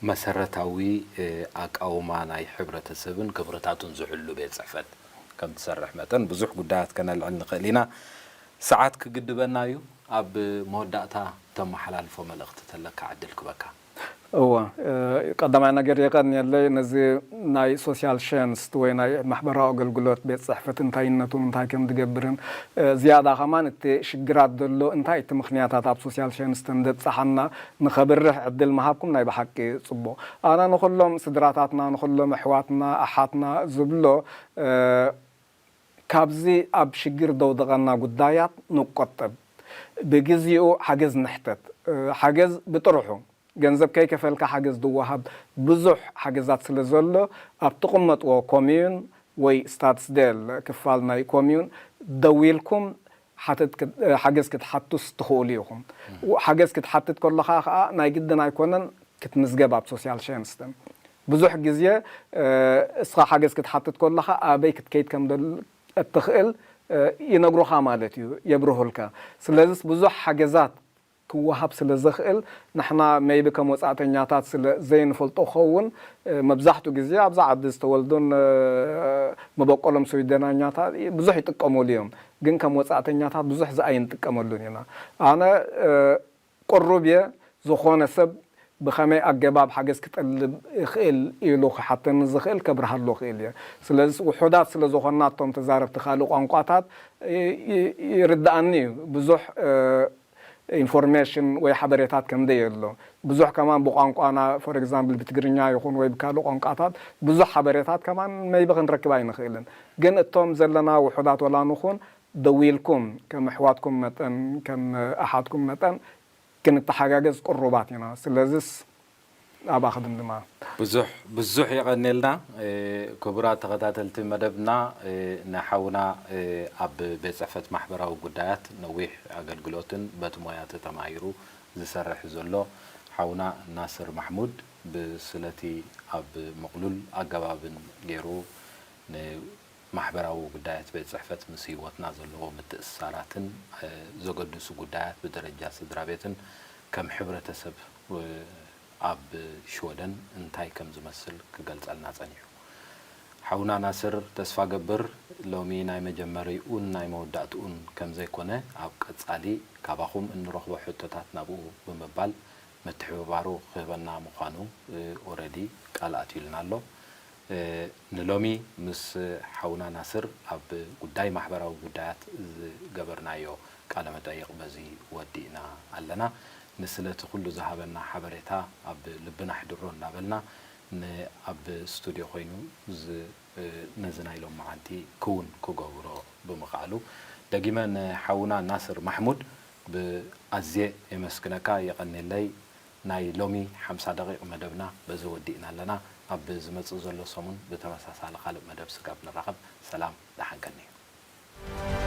መሰረታዊ፣ እ፣ ኣቃውማ ናይ ሕብረተሰብን ክብርታቱን ዝሕሉ ቤት ጽሕፈት ከም ትሰርሕ መጠን ብዙሕ ጉዳያት ከነልዕል ንኽእል ኢና። ሰዓት ክግድበና እዩ። ኣብ መወዳእታ ተመሓላልፎ መልእኽቲ ተለካ ዕድል ክበካ። እወ፣ እ፣ ቀዳማይ ነገር የቐንየለይ ነዚ ናይ ሶሻል ሸንስት ወይ ናይ ማሕበራዊ ኣገልግሎት ቤት ጽሕፈት እንታይነቱ፣ እንታይ ከም ዝገብርን፣ እ፣ ዝያዳ ኸማን እቲ ሽግራት ዘሎ እንታይ እቲ ምኽንያታት ኣብ ሶሻል ሸንስት እንደብጽሓና ንኸብርህ ዕድል ምሃብኩም ናይ ብሓቂ ጽቡቕ። ኣነ ንኹሎም ስድራታትና፣ ንኹሎም ኣሕዋትና፣ ኣሓትና ዝብሎ፣ እ፣ ካብዚ ኣብ ሽግር ዘውደቐና ጉዳያት ንቆጠብ። ብግዜኡ ሓገዝ ንሕተት። እ፣ ሓገዝ ብጥርሑ፣ ገንዘብ ከይከፈልካ ሓገዝ ዝወሃብ ብዙሕ ሓገዛት ስለ ዘሎ፣ ኣብ ትቕመጥዎ ኮምዩን ወይ ስታትስዴል ክፋል ናይ ኮምዩን ደዊልኩም ሓተት ክት-፣ ሓገዝ ክትሓቱስ ትኽእሉ ኢኹም። ሓገዝ ክትሓትት ከለኻ ኸኣ ናይ ግድን ኣይኮነን ክትምዝገብ ኣብ ሶሻል ሸንስትን። ብዙሕ ግዜ፣ እ፣ እስኻ ሓገዝ ክትሓትት ከለኻ ኣበይ ክትከይድ ከም ደል-፣ እትኽእል፣ እ፣ ይነግሩኻ ማለት እዩ፣ የብርሁልካ። ስለዚስ ብዙሕ ሓገዛት ክወሃብ ስለ ዝኽእል፣ ንሕና ሜይቢ ከም ወጻእተኛታት ስለ ዘይንፈልጦ ክኸውን፣ እ፣ መብዛሕትኡ ግዜ ኣብዛ ዓዲ ዝተወልዱን፣ እ፣ መበቆሎም ስዊደናኛታት ብዙሕ ይጥቀሙሉ እዮም። ግን ከም ወጻእተኛታት ብዙሕ ዝኣይንጥቀመሉን ኢና። ኣነ፣ እ፣ ቅሩብ እየ፣ ዝኾነ ሰብ ብኸመይ ኣገባብ ሓገዝ ክጠልብ ይኽእል ኢሉ ክሓተኒ ዝኽእል ከብርሃሉ እኽእል እየ። ስለዚ ውሑዳት ስለ ዝኾንና እቶም ተዛረብቲ ካልእ ቋንቋታት ይ-፣ ይ-፣ ይርድኣኒ እዩ። ብዙሕ፣ እ፣ ኢንፎርሜሽን ወይ ሓበሬታት ከም ደየሎ። ብዙሕ ከማን ብቋንቋና፣ ፎር ኤግዛምፕል፣ ብትግርኛ ይኹን ወይ ብካልእ ቋንቋታት ብዙሕ ሓበሬታት ከማን ሜይቢ ክንረክብ ኣይንኽእልን። ግን እቶም ዘለና ውሑዳት ወላ ንኹን፣ ደዊልኩም ከም ኣሕዋትኩም መጠን፣ ከም ኣሓትኩም መጠን ክንተሓጋገዝ ቅሩባት ኢና። ስለዚስ ኣብኣ ክድምድማ። ብዙሕ፣ ብዙሕ የቐንየልና። እ፣ ክቡራት ተኸታተልቲ መደብና፣ እ፣ ንሓውና፣ እ፣ ኣብ ቤት ጽሕፈት ማሕበራዊ ጉዳያት ነዊሕ ኣገልግሎትን በቲ ሞያ ተተማሂሩ ዝሰርሕ ዘሎ ሓውና ናስር ማሕሙድ ብስለቲ ኣብ ምቕሉል ኣገባብን ገይሩ ን ማሕበራዊ ጉዳያት ቤት ጽሕፈት ምስ ህይወትና ዘለዎ ምትእስሳራትን፣ እ፣ ዘገድሱ ጉዳያት ብደረጃ ስድራ ቤትን ከም ሕብረተሰብ፣ እ፣ ኣብ ሽወደን እንታይ ከም ዝመስል ክገልጸልና ጸኒሑ። ሓውና ናስር፣ ተስፋ ገብር ሎሚ ናይ መጀመሪኡን ናይ መወዳእትኡን ከም ዘይኮነ፣ ኣብ ቀጻሊ ካባኹም እንረኽቦ ሕቶታት ናብኡ ብምባል ምትሕብባሩ ክህበና ምዃኑ ኦረዲ ቃል ኣትዩልና ኣሎ። ንሎሚ ምስ ሓውና ናስር ኣብ ጉዳይ ማሕበራዊ ጉዳያት ዝገበርናዮ ቃለ መጠይቕ በዚ ወዲእና ኣለና። ንስለቲ ኩሉ ዝሃበና ሓበሬታ ኣብ ልብና ኣሕድሮ እናበልና፣ ን-፣ ኣብ ስቱድዮ ኮይኑ ዝ-፣ ነዚ ናይ ሎም መዓልቲ ክውን ክገብሮ ብምኽኣሉ፣ ደጊመ ንሓውና ናስር ማሕሙድ ብኣዝየ የመስግነካ። የቐንየለይ። ናይ ሎሚ ሓምሳ ደቂቕ መደብና በዚ ወዲእና ኣለና። ኣብ ዝመጽእ ዘሎ ሰሙን ብተመሳሳሊ ካልእ መደብ ስጋብ ንራኸብ፣ ሰላም፣ ደሓን ቀንዩ።